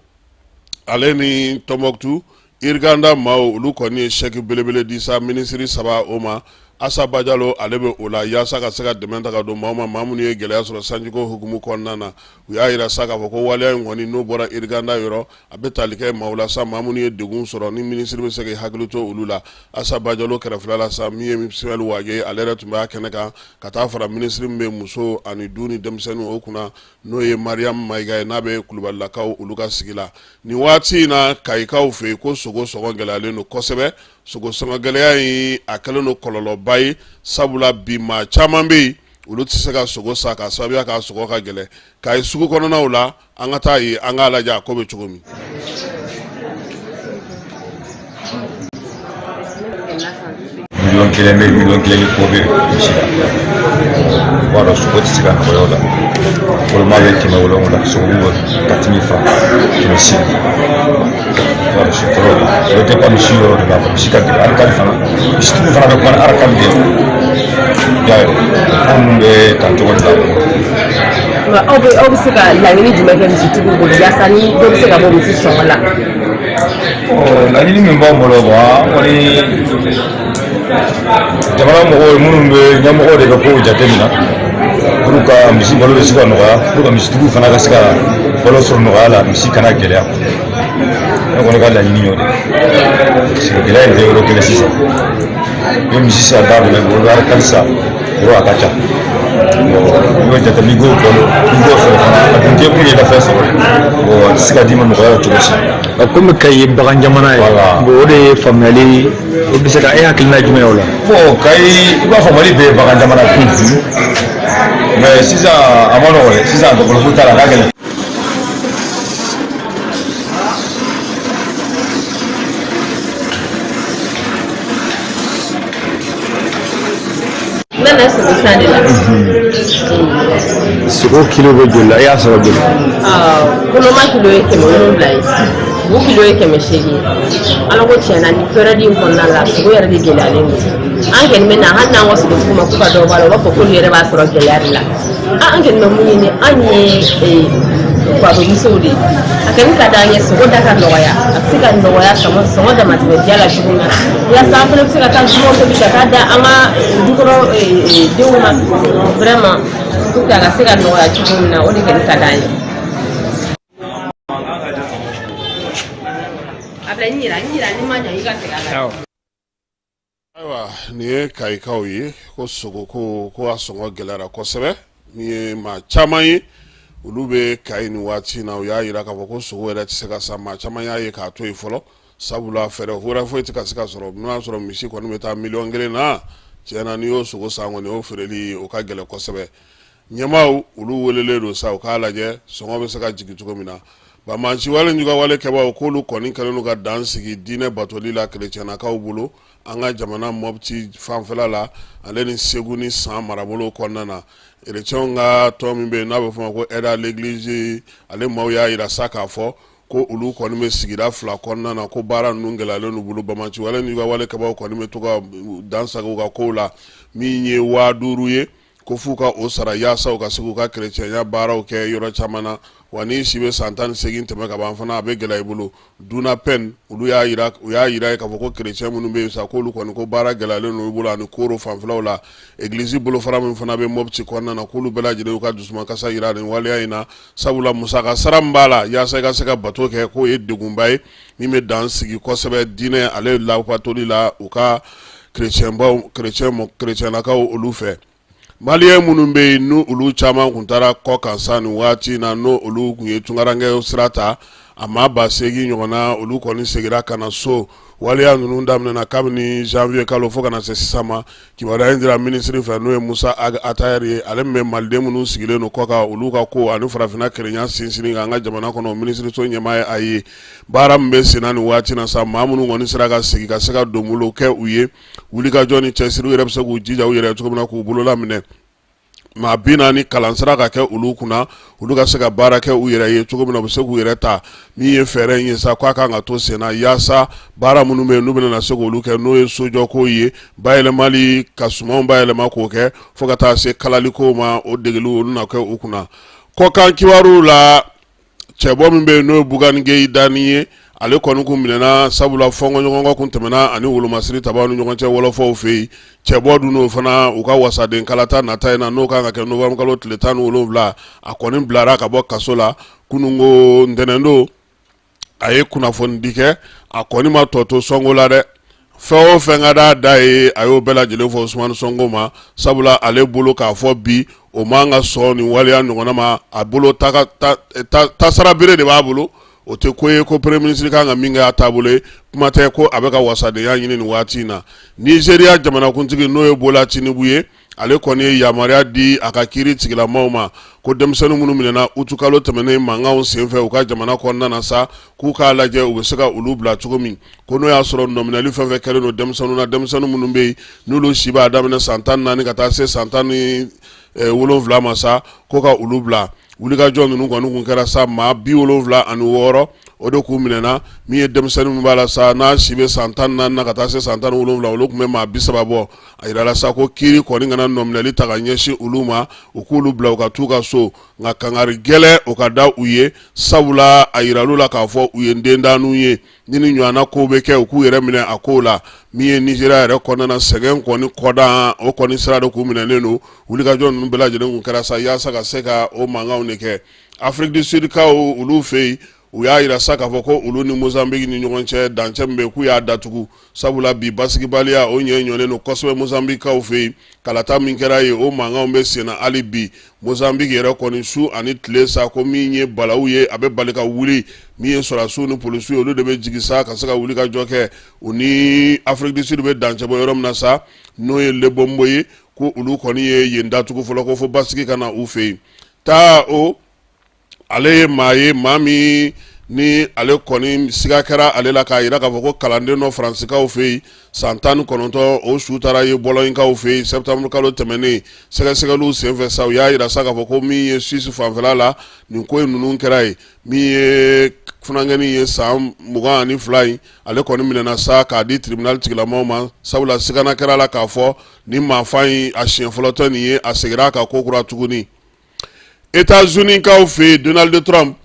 Speaker 2: ale ni Tɔnbɔkutu, Iriganda maaw olu kɔni ye sɛki belebele di sa minisiri saba o ma. Asa Bajalo ale bɛ o la yaasa ka se ka dɛmɛ ta ka don maaw ma, maa minnu ye gɛlɛya sɔrɔ sanjiko hukumu kɔnɔna na. U y'a jira sa k'a fɔ ko waleya in kɔni n'o bɔra Iriganda yɔrɔ, a bɛ tali kɛ maaw la sa, maa minnu ye degun sɔrɔ ni minisiri bɛ se k'i hakili to olu la. Asa Bajalo kɛrɛfɛla la sa, min ye Ismaël Wagué ye, ale yɛrɛ tun b'a kɛnɛ kan ka taa fara minisiri min bɛ muso ani du ni denmisɛnninw o kunna, n'o ye Mariam Mayiga ye, n'a bɛ kulubalilakaw olu ka sigi la nin waati in na. Kayikaw fɛ yen ko sogo sɔngɔ gɛlɛyalen don kosɛbɛ. Sogo sɔngɔ gɛlɛya in a kɛlen don kɔlɔlɔba ye, sabula bi maa caman bɛ yen, olu tɛ se ka sogo san k'a sababuya k'a sɔngɔ ka gɛlɛn. Kayi sugu kɔnɔnaw la, an ka taa yen, an k'a lajɛ a ko bɛ cogo min.
Speaker 9: Miliyɔn 1 bɛ, miliyɔn 1 ni kɔ bɛ misi la. I b'a dɔn sogo tɛ se ka nɔgɔya o la. Woloma bɛ 700, sogo bɛ 4000 francs, 800. I b'a dɔn sutɔrɔ o bɛ dépend misi yɔrɔ de la. Misi ka gɛlɛn, alikali fana, misitigiw fana bɛ kuma ni alikali de ye. I y'a ye, ko ninnu bɛ tan cogo de la.
Speaker 10: Nka aw bɛ se ka laɲini jumɛn kɛ misitigiw bolo yaasa ni dɔ bɛ se ka bɔ misi sɔngɔ la?
Speaker 9: Laɲini min b'an bolo, bon, an kɔni jamana mɔgɔw minnu bɛ ɲɛmɔgɔw de bɛ kow jateminɛ pour que misi balo bɛ se ka nɔgɔya, pour que misitigiw fana ka se ka balo sɔrɔ nɔgɔya la, misi kana gɛlɛya. Ne kɔni ka laɲini y'o de ye, parce que gɛlɛya in tɛ yɔrɔ kelen. Sisan i bɛ misi san da dɔ la, i bɛ alikali san yɔrɔ a ka ca. I bɛ jate n'i k'o balo, n'i k'o feere fana, a dun tɛ kun ye i ka fɛn sɔrɔ. Bon, a tɛ se ka d'i ma nɔgɔya la cogo si.
Speaker 11: Komi Kayi ye bagan jamana ye, bon, o de ye faamuyali o bɛ se ka e hakilina jumɛn ye o la?
Speaker 9: Bon, Kayi, i b'a fɔ Mali bɛɛ ye bagan jamana de ye, mais sisan a ma nɔgɔn dɛ. Sisan dɔgɔtɔrɔso t'a la, a ka gɛlɛn.
Speaker 10: N nana sogo san de la.
Speaker 11: Sogo kilo bɛ joli la? E y'a sɔrɔ joli?
Speaker 10: Koloma kilo ye 700 ye, bu kilo ye 800 ye. Ala ko tiɲɛ na, nin période in kɔnɔna la, sogo yɛrɛ de gɛlɛyalen don. An kɔni bɛ na, hali n'an ko sogotigiw ma k'u ka dɔ bɔ a la, u b'a fɔ k'olu yɛrɛ b'a sɔrɔ gɛlɛya de la. An kɔni bɛ mun ɲini? An ye musow de ye, a kɔni ka d'an ye sogo da ka nɔgɔya, a bɛ se ka nɔgɔya, sɔngɔ sɔngɔ damatɛmɛ diya la cogo min na, yaasa an fana bɛ se ka taa dumanw tobi ka taa da an ka du kɔnɔ denw ma. Vraiment, pour que a ka se ka nɔgɔya cogo min na, o de kɔni ka d'an ye. A bila n yira n yira, ni ma ɲa i ka segin a kan.
Speaker 2: Ayiwa, nin ye kayikaw ye ko sogo ko a sɔngɔ gɛlɛyara kosɛbɛ. Min ye maa caman ye, olu bɛ Kayi nin waati in na, u y'a jira k'a fɔ ko sogo yɛrɛ tɛ se ka san. Maa caman y'a ye k'a to yen fɔlɔ, sabula fɛɛrɛ wɛrɛ foyi tɛ ka se ka sɔrɔ. N'o y'a sɔrɔ misi kɔni bɛ taa miliyɔn 1 na, tiɲɛ na, n'i y'o sogo san kɔni, o feereli o ka gɛlɛn kosɛbɛ. Ɲɛmaaw olu welelen don sa, u k'a lajɛ sɔngɔ bɛ se ka jigin cogo min na. Banbaanci wale juguwale kɛbaaw k'olu kɔni kɛlen don ka dan sigi diinɛ batoli la kerecɛnnakaw bolo an ka jamana Mɔpti fanfɛla la, ale ni Segu ni San marabolo kɔnɔna na. Kerecɛnw ka tɔn min bɛ yen n'a bɛ fɔ ma ko Aide à l'église, ale maaw y'a jira sa k'a fɔ ko olu kɔni bɛ sigida fila kɔnɔna na, ko baara ninnu gɛlɛyalen n'u bolo. Banbaanci wale juguwale kɛbaaw kɔni bɛ to ka dan sago u ka kow la. Min ye 5000 ye, ko f'u ka o sara yaasa u ka se k'u ka kerecɛnya baaraw kɛ yɔrɔ caman na. Wa n'i si bɛ san 18 tɛmɛ ka ban fana, a bɛ gɛlɛya i bolo. Dunapɛn olu y'a jira, u y'a jira k'a fɔ ko kerecɛn minnu bɛ yen sa, k'olu kɔni ko baara gɛlɛyalen don u bolo, ani Koro fanfɛlaw la. Egilizi bolofara min fana bɛ Mɔpti kɔnɔna na, k'olu bɛɛ lajɛlen y'u ka dusumakasa jira nin waleya in na, sabula musaka sara min b'a la yaasa i ka se ka bato kɛ, k'o ye degunba ye min bɛ dan sigi kosɛbɛ diinɛ ale labatoli la u ka kerecɛnbaw, kerecɛnnakaw olu fɛ. Maliyɛn minnu bɛ yen, n'u olu caman tun taara kɔ kan sa nin waati in na, n'o olu tun ye tunkarankew sira ta, a maa 8000 ɲɔgɔnna, olu kɔni seginna ka na so. Waleya ninnu daminɛna kabini janvier kalo fo ka na se sisan ma. Kibaruya in dira minisiri fɛ, n'o ye Musa Ag Attaher ye, ale min bɛ maliden minnu sigilen don kɔ kan olu ka ko ani farafinna kelenya sinsinni kan an ka jamana kɔnɔ, minisiriso ɲɛmaa ye. A ye baara min bɛ senna nin waati na sa, maa minnu kɔni sera ka segin ka se ka donbolo kɛ u ye, wulikajɔ ni cɛsiri, u yɛrɛ bɛ se k'u jija u yɛrɛ cogo min na k'u bolola minɛ. Maa 40 kalansira ka kɛ olu kunna, olu ka se ka baara kɛ u yɛrɛ ye cogo min na, u bɛ se k'u yɛrɛ ta. Min ye fɛɛrɛ in ye sa, k'a kan ka to senna yaasa baara minnu bɛ yen, n'u bɛna se k'olu kɛ, n'o ye sojɔko ye, bayɛlɛmali, ka sumanw bayɛlɛma k'o kɛ, fo ka taa se kalaliko ma, o degeliw olu na kɛ u kunna. Kɔkan kibaruw la, cɛbɔ min bɛ yen n'o ye Bugani Geyidani ye, Ale kɔni kun minɛna sabula fɔnkɔɲɔgɔnkɔ kun tɛmɛna ani wolomasiri tabaw ni ɲɔgɔn cɛ wɔlɔfɔw fɛ yen. Cɛbɔ dun n'o fana u ka wasaden kalata nata in na, n'o kan ka kɛ novembre kalo tile 17, a kɔni bilara ka bɔ kaso la kununko ntɛnɛndon. A ye kunnafonidi kɛ, a kɔni ma tɔ to Sɔnko la dɛ. Fɛn o fɛn ka d'a da ye, a y'o bɛɛ lajɛlen fɔ Usumani Sɔnko ma, sabula ale bolo k'a fɔ bi o man ka sɔn nin waleya ɲɔgɔnna ma. A bolo tasara bere de b'a bolo. O tɛ ko ye ko premier ministre kan ka min kɛ a taabolo ye. Kuma tɛ ko a bɛ ka wasadenya ɲini nin waati in na. Nizeriya jamanakuntigi, n'o ye Bola Tinubu ye, ale kɔni ye yamaruya di a ka kiiri tigilamaw ma ko denmisɛnnin minnu minɛna utukalo tɛmɛnen mankanw senfɛ u ka jamana kɔnɔna na sa, k'u k'a lajɛ u bɛ se ka olu bila cogo min, ko n'o y'a sɔrɔ nɔminɛli fɛn fɛn kɛlen don denmisɛnninw na, denmisɛnnin minnu bɛ yen n'olu si b'a daminɛ san 14 ka taa se san 17 ma sa, ko ka olu bila. Wulikajɔ ninnu kɔni kun kɛra sa, maa 76 o de k'u minɛna. Min ye denmisɛnnin min b'a la sa, n'a si bɛ san 14 na ka taa se san 17, olu tun bɛ maa 30 bɔ. A yirala sa ko kiiri kɔni kana nɔminɛli ta ka ɲɛsin olu ma, u k'olu bila u ka t'u ka so, nka kangari gɛlɛn o ka da u ye, sabula a yiral'u la k'a fɔ u ye dendaninw ye. Ni ni ɲɔgɔnna kow bɛ kɛ, u k'u yɛrɛ minɛ a kow la. Min ye Nizeriya yɛrɛ kɔnɔna na, sɛgɛn kɔni kɔdan o kɔni sira de k'u minɛnen don. Wulikajɔ ninnu bɛɛ lajɛlen kun kɛra sa yaasa ka se ka o mankanw de kɛ. Afrique du Sud kaw olu fɛ yen, u y'a yira sa k'a fɔ ko olu ni Mozambique ni ɲɔgɔn cɛ dancɛ min bɛ yen, k'u y'a datugu, sabula bi basigibaliya o ɲɛ ɲɔlen don kosɛbɛ Mozambique kaw fɛ yen. Kalata min kɛra yen, o mankanw bɛ senna hali bi. Mozambique yɛrɛ kɔni, su ani tile sa, ko min ye balawu ye, a bɛ bali ka wuli. Min ye sɔrɔdasiw ni polisiw ye, olu de bɛ jigin sa ka se ka wuli ka jɔ kɛ. U ni Afrique du Sud bɛ dancɛ bɔ yɔrɔ min na sa, n'o ye Lebombo ye, ko olu kɔni ye yen datugu fɔlɔ, ko fo basigi ka na u fɛ yen. Taa o ale ye maa ye, maa min ni ale kɔni siga kɛra ale la k'a yira k'a fɔ ko kalanden dɔ Faransikaw fɛ yen san 19, o su taara ye Bɔlɔnkaw fɛ yen septembre kalo tɛmɛnen. Sɛgɛsɛgɛliw senfɛ sa, u y'a yira sa k'a fɔ ko min ye Suisse fanfɛla la, nin ko in ninnu kɛra yen. Min ye funankɛnin ye san 22 in, ale kɔni minɛna sa k'a di tribunal tigilamɔgɔw ma, sabula sigana kɛra la k'a fɔ ni maafa in a siɲɛ fɔlɔ tɛ nin ye, a seginna a kan ko kura tuguni. États-Unis kaw fɛ yen, Donald Trump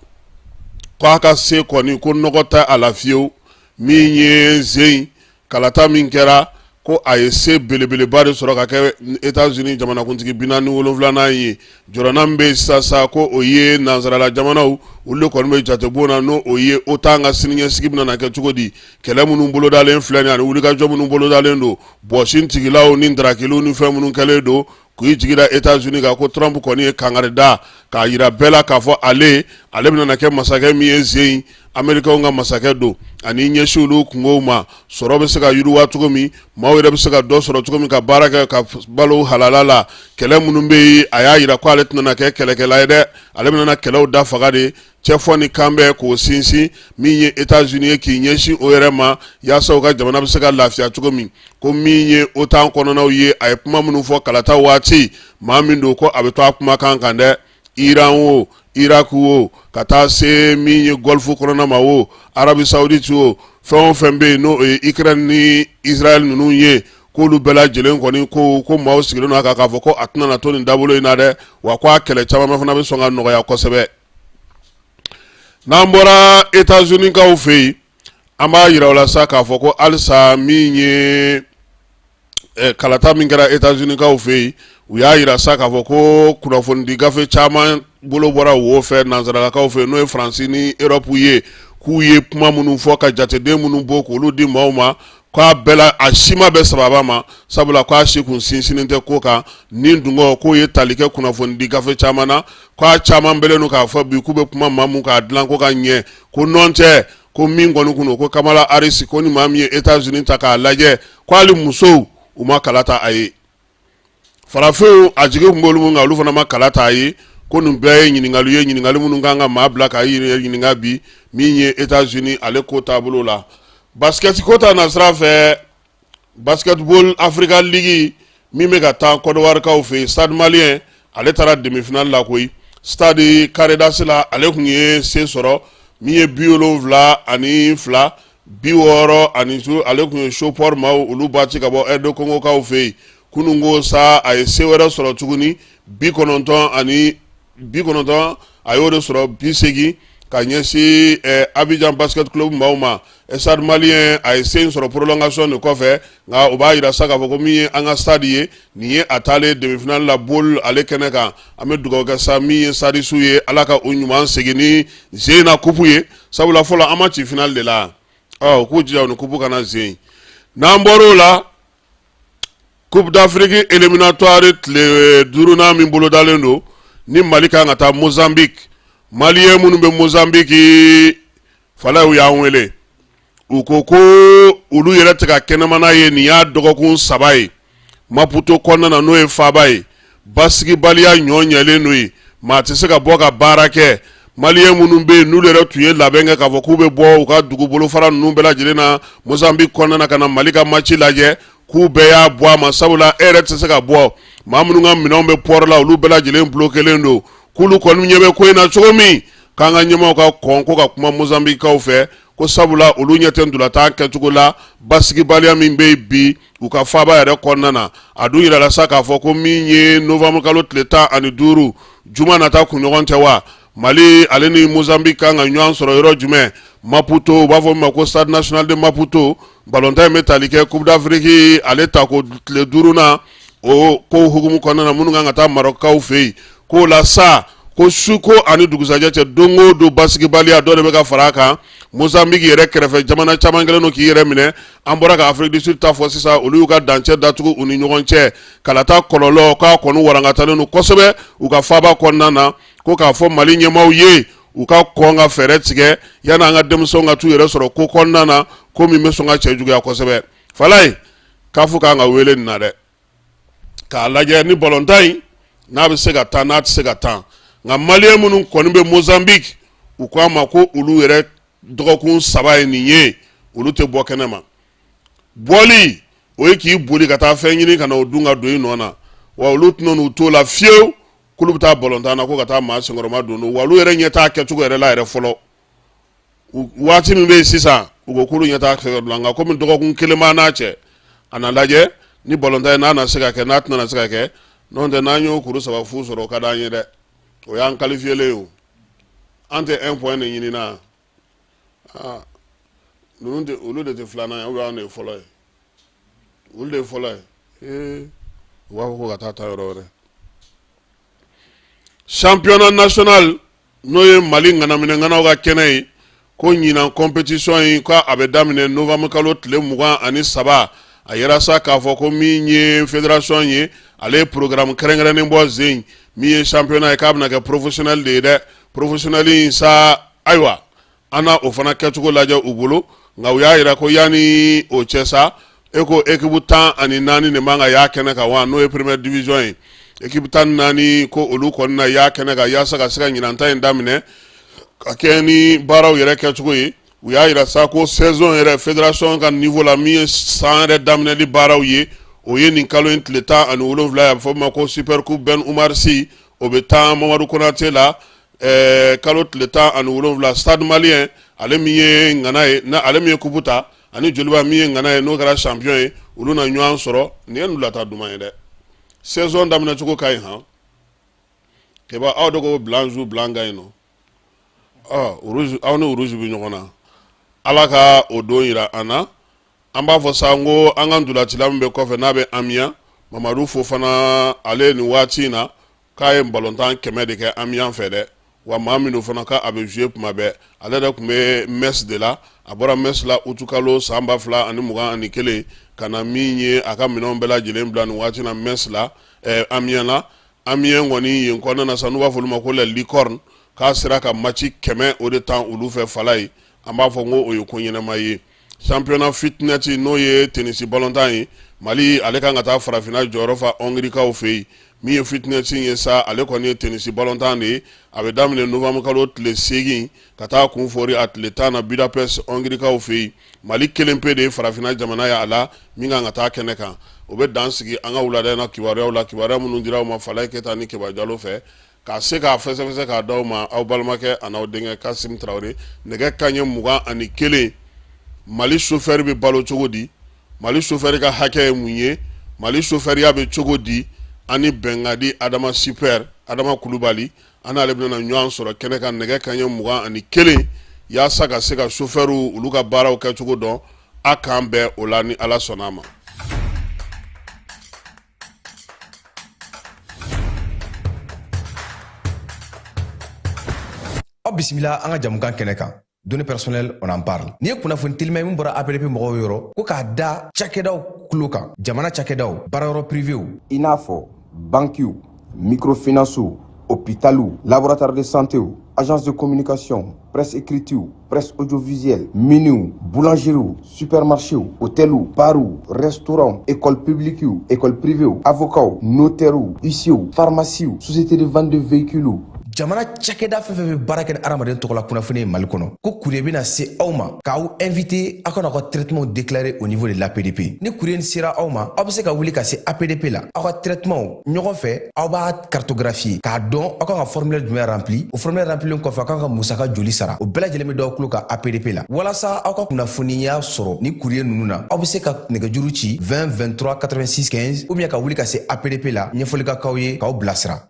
Speaker 2: ko a ka se kɔni ko nɔgɔ tɛ a la fiyewu. Min ye zen kalata min kɛra, ko a ye se belebeleba de sɔrɔ ka kɛ États-Unis jamanakuntigi 47nan ye. Jɔrɔna min bɛ yen sisan sa, ko o ye nansarala jamanaw, olu de kɔni bɛ jatebon na, n'o o ye OTAN ka siniɲɛsigi bɛna na kɛ cogo di. Kɛlɛ minnu bolodalen filɛ nin ani wulikajɔ minnu bolodalen don, bɔsi tigilaw ni darakiliw ni fɛn minnu kɛlen don k'i jigi da États-Unis kan, ko Trump kɔni ye kangari da k'a yira bɛɛ la k'a fɔ ale bɛna na kɛ masakɛ min ye zen in, Américains ka masakɛ don, ani ɲɛsin olu kungow ma, sɔrɔ bɛ se ka yiriwa cogo min, maaw yɛrɛ bɛ se ka dɔ sɔrɔ cogo min ka baara kɛ ka balo halala la. Kɛlɛ minnu bɛ yen, a y'a yira ko ale tɛna na kɛ kɛlɛkɛla ye dɛ, ale bɛna na kɛlɛw da faga de, cɛfɔ ni kanbɛn k'o sinsin. Min ye États-Unis ye, k'i ɲɛsin o yɛrɛ ma yaasa u ka jamana bɛ se ka lafiya cogo min. Ko min ye OTAN kɔnɔnaw ye, a ye kuma minnu fɔ kalata waati, maa min don ko a bɛ to a kumakan kan dɛ. Iran o, Irak o, ka taa se min ye Golfe kɔnɔna ma o, Arabie Saoudite o, fɛn o fɛn bɛ yen n'o ye Ukraine ni Israël ninnu ye, k'olu bɛɛ lajɛlen kɔni ko maaw sigilen don a kan k'a fɔ ko a tɛna na to nin dabolo in na dɛ, wa ko a kɛlɛ caman fana bɛ sɔn ka nɔgɔya kosɛbɛ. N'an bɔra États-Unis kaw fɛ yen, an b'a yira u la sa k'a fɔ ko halisa min ye kalata min kɛra États-Unis kaw fɛ yen, u y'a yira sa k'a fɔ ko kunnafonidi gafe caman bolo bɔra wo fɛ nansaralakaw fɛ yen, n'o ye Faransi ni Europe ye, k'u ye kuma minnu fɔ ka jateden minnu bɔ k'olu di maaw ma, k'a bɛɛ la a si ma bɛn sababa ma, sabula k'a si kun sinsinnen tɛ ko kan ni dungɔ k'o ye tali kɛ kunnafonidi gafe caman na, k'a caman bɛlen don k'a fɔ bi k'u bɛ kuma maa mun k'a dilan ko ka ɲɛ, ko nɔn tɛ ko min kɔni kun don ko Kamala Harris, ko ni maa min ye États-Unis ta k'a lajɛ, ko hali musow u ma kala ta a ye, farafinw a jigi tun b'olu mun kan, olu fana ma kala ta a ye. Ko nin bɛɛ ye ɲininkali ye, ɲininkali minnu kan ka maa bila k'a yɛrɛ ɲininka bi min ye États-Unis ale ko taabolo la. Basket ko ta nasira fɛ, Basketball Africa League min bɛ ka taa Côte d'Ivoire kaw fɛ yen, Stade Malien ale taara demi-finale la koyi. Stade carré d'as la, ale tun ye se sɔrɔ min ye 72, 60, ale tun ye Sopor maaw olu ba ci ka bɔ RD Congo kaw fɛ yen. Kunun ko sa, a ye se wɛrɛ sɔrɔ tuguni, 90, a y'o de sɔrɔ 80. ka ɲɛsin Abidjan Basket Club maaw ma. Stade Malien a ye se in sɔrɔ prolongation de kɔfɛ, nka o b'a jira sa k'a fɔ ko min ye an ka stade ye, nin ye a taalen demi-finale la bowl ale kɛnɛ kan. An bɛ dugawu kɛ sa min ye stadisiw ye, Ala ka u ɲuman segin ni zen na coupe ye, sabula fɔlɔ an ma ci finale de la. Ɔ u k'u jija u ni coupe ka na zen. N'an bɔr'o la, Coupe d'Afrique éliminatoire tile duurunan min bolodalen don ni Mali kan ka taa Mozambique, Malien minnu bɛ Mozambique, falaw y'an wele, u ko ko olu yɛrɛ tɛ ka kɛnɛmana ye. Nin y'a dɔgɔkun 3 ye Maputo kɔnɔna na, n'o ye faaba ye. Basigibaliya ɲɔ ɲɛlen don yen, maa tɛ se ka bɔ ka baara kɛ. Malien minnu bɛ yen, n'olu yɛrɛ tun ye labɛn kɛ k'a fɔ k'u bɛ bɔ u ka dugu bolofara ninnu bɛɛ lajɛlen na Mozambique kɔnɔna na ka na Mali ka match lajɛ, k'u bɛɛ y'a bɔ a ma, sabula e yɛrɛ tɛ se ka bɔ. Maa minnu ka minɛnw bɛ port la, olu bɛɛ lajɛlen bloquélen don. K'olu kɔni ɲɛ bɛ ko in na cogo min, k'an ka ɲɛmaaw ka kɔn ko ka kuma Mozambiquekaw fɛ, ko sabula olu ɲɛ tɛ ntolatan kɛcogo la, basigibaliya min bɛ yen bi u ka faaba yɛrɛ kɔnɔna na. A dun yirala sa k'a fɔ ko min ye novembre kalo tile 15, juma nata kunɲɔgɔn tɛ wa, Mali ale ni Mozambique kan ka ɲɔgɔn sɔrɔ yɔrɔ jumɛn? Maputo, u b'a fɔ min ma ko Stade national de Maputo. Balontan in bɛ tali kɛ Coupe d'Afrique ale tako tile duurunan o ko hukumu kɔnɔna na, minnu kan ka taa Marɔkukaw fɛ yen. K'o la sa, ko su ko ani dugusajɛ cɛ, don o don basigibaliya dɔ de bɛ ka fara a kan. Mozambique yɛrɛ kɛrɛfɛ jamana caman kɛlen don k'i yɛrɛ minɛ. An bɔra ka Afrique du Sud ta fɔ sisan, olu y'u ka dancɛ datugu u ni ɲɔgɔn cɛ. Kalata kɔlɔlɔ k'a kɔni warankatalen don kosɛbɛ u ka faaba kɔnɔna na. Ko k'a fɔ Mali ɲɛmaaw ye, u ka kɔn ka fɛɛrɛ tigɛ yanni an ka denmisɛnw ka t'u yɛrɛ sɔrɔ ko kɔnɔna na, ko min bɛ sɔn ka cɛ juguya kosɛbɛ. Falaye, CAF kan ka wele nin na dɛ, k'a lajɛ ni balontan in n'a bɛ se ka taa, n'a tɛ se ka taa. Nka Malien minnu kɔni bɛ Mozambique, u ko a ma ko olu yɛrɛ dɔgɔkun 3 ye nin ye, olu tɛ bɔ kɛnɛ ma. Bɔli o ye k'i boli ka taa fɛn ɲini ka na o dun ka don i nɔ na, wa olu tɛna n'u t'o la fiyewu k'olu bɛ taa balontan na ko ka taa maa senkɔrɔma don, wa olu yɛrɛ ɲɛ t'a kɛcogo yɛrɛ la yɛrɛ fɔlɔ. Waati min bɛ yen sisan, u ko k'olu ɲɛ t'a kɛcogo la, nka komi dɔgɔkun kelen b'an n'a cɛ, a na lajɛ ni balontan ye n'a na se ka kɛ, n'a tɛna se ka kɛ. N'o tɛ, n'an y'o kuru 3 fu sɔrɔ, o ka d'an ye dɛ, o y'an qualifiélen ye. O an tɛ 1 point de ɲini na, aa ninnu tɛ, olu de tɛ filanan ye, ou bien anw de ye fɔlɔ ye? Olu de ye fɔlɔ ye. Ee, u b'a fɔ ko ka taa ta yɔrɔ wɛrɛ. Championnat national, n'o ye Mali ŋanaminɛŋanaw ka kɛnɛ ye, ko ɲinan compétition in ko a bɛ daminɛ novembre kalo tile 23. A yira sa k'a fɔ ko min ye fédération ye, ale ye programme kɛrɛnkɛrɛnnen bɔ zen. Min ye championnat ye, k'a bɛna kɛ professionnel de ye dɛ. Professionnel in sa, ayiwa, an na o fana kɛcogo lajɛ u bolo. Nka u y'a yira ko yanni o cɛ sa, e ko équipe 14 de man ka y'a kɛnɛ kan wa, n'o ye première division ye, équipe 14, ko olu kɔni na y'a kɛnɛ kan yaasa ka se ka ɲinan ta in daminɛ ka kɛ ni baaraw yɛrɛ kɛcogo ye. U y'a yira sa ko saison yɛrɛ, fédération ka niveau la, min ye san yɛrɛ daminɛli baaraw ye, o ye nin kalo in tile 17 ye. A bɛ fɔ min ma ko super coupe Ben Oumar Sy, o bɛ taa Mamadu Konate la kalo tile 17. Stade Malien, ale min ye ŋana ye, ale min ye coupe ta, ani Joliba min ye ŋana ye, n'o kɛra champion ye, olu na ɲɔgɔn sɔrɔ. Nin ye ntolatan duman ye dɛ, saison daminɛ cogo ka ɲi han. Keba, aw de ko blanc joue blanc gagne nɔ. Ɔ rouge, aw ni rouge bɛ ɲɔgɔn na, Ala ka o don yira an na. An b'a fɔ sa ko an ka ntolacila min bɛ kɔfɛ, n'a bɛ Amiens, Mamadu Fofana, ale nin waati in na k'a ye balontan 100 de kɛ Amiens fɛ dɛ. Wa maa min fana k'a bɛ jouer tuma bɛɛ, ale yɛrɛ tun bɛ Metz de la. A bɔra Metz la utukalo san 2021 ka na min ye a ka minɛnw bɛɛ lajɛlen bila nin waati na Metz la, Amiens la. Amiens kɔni yen kɔnɔna na sa, n'u b'a fɔ olu ma ko les licornes, k'a sera ka match 100 o de tan olu fɛ. Fala ye, an b'a fɔ ko o ye ko ɲɛnama ye. Championnat Fitnet, n'o ye tennis balontan ye, Mali ale kan ka taa farafinna jɔyɔrɔ fa Hongrie-kaw fɛ yen. Min ye Fitnet ye sa, ale kɔni ye tennis balontan de ye. A bɛ daminɛ novembre kalo tile 8 ka taa kun fori a tile 10 na Budapest, Hongrie-kaw fɛ yen. Mali kelen pe de ye farafinna jamana ye a la min kan ka taa kɛnɛ kan. O bɛ dan sigi an ka wulada in na kibaruyaw la, kibaruya minnu dira aw ma Falaye Keyita ni Keba Jalo fɛ, k'a se k'a fɛsɛfɛsɛ k'a d'aw ma, aw balimakɛ an'aw denkɛ Kasim Tarawele. Nɛgɛ kanɲɛ 21, Mali chauffeur bɛ balo cogo di? Mali chauffeur ka hakɛ ye mun ye? Mali chauffeurya bɛ cogo di? Ani Bɛnkadi Adama Super. Adama Kulubali, an n'ale bɛna ɲɔgɔn sɔrɔ kɛnɛ kan nɛgɛ kanɲɛ 21 yaasa ka se ka sofɛriw olu ka baaraw kɛcogo dɔn. A k'an bɛn o la ni Ala sɔnna a ma.
Speaker 12: Aw bisimila an ka jamukan kɛnɛ kan, données personnelles, on en parle. Nin ye kunnafoni telima ye min bɔra APDP mɔgɔw yɔrɔ, ko k'a da cakɛdaw tulo kan, jamana cakɛdaw, baarayɔrɔ privéw,
Speaker 13: i n'a fɔ bankiw, microfinancew, hôpitaliw, laboratoire de santéw, agence de communication, presse écritew, presse audiovisuelle, miniw, boulangeriew, supermarchéw, hôteliw, barw, restaurants, école publiquew, école privéew, avocats, notairew, huissierw, pharmaciew, société de vente de véhicules.
Speaker 12: Jamana cakɛda fɛn fɛn bɛ baara kɛ ni hadamaden tɔgɔla kunnafoni ye Mali kɔnɔ, ko courrier bɛna se aw ma k'aw invité aw ka n'aw ka traitement déclarer au niveau de l'APDP. Ni courrier sera aw ma, aw bɛ se ka wuli ka se APDP la, aw ka traitement ɲɔgɔn fɛ, aw b'a cartographier k'a dɔn aw kan ka formulaire jumɛn rempli. O formulaire remplilen kɔfɛ, aw kan ka musaka joli sara, o bɛɛ lajɛlen bɛ d'aw tulo kan APDP la. Walasa aw ka kunnafoniya sɔrɔ ni courrier ninnu na, aw bɛ se ka nɛgɛjuru ci 20 23 86 15 ou bien ka wuli ka se APDP la, ɲɛfɔli ka k'aw ye k'aw bilasira.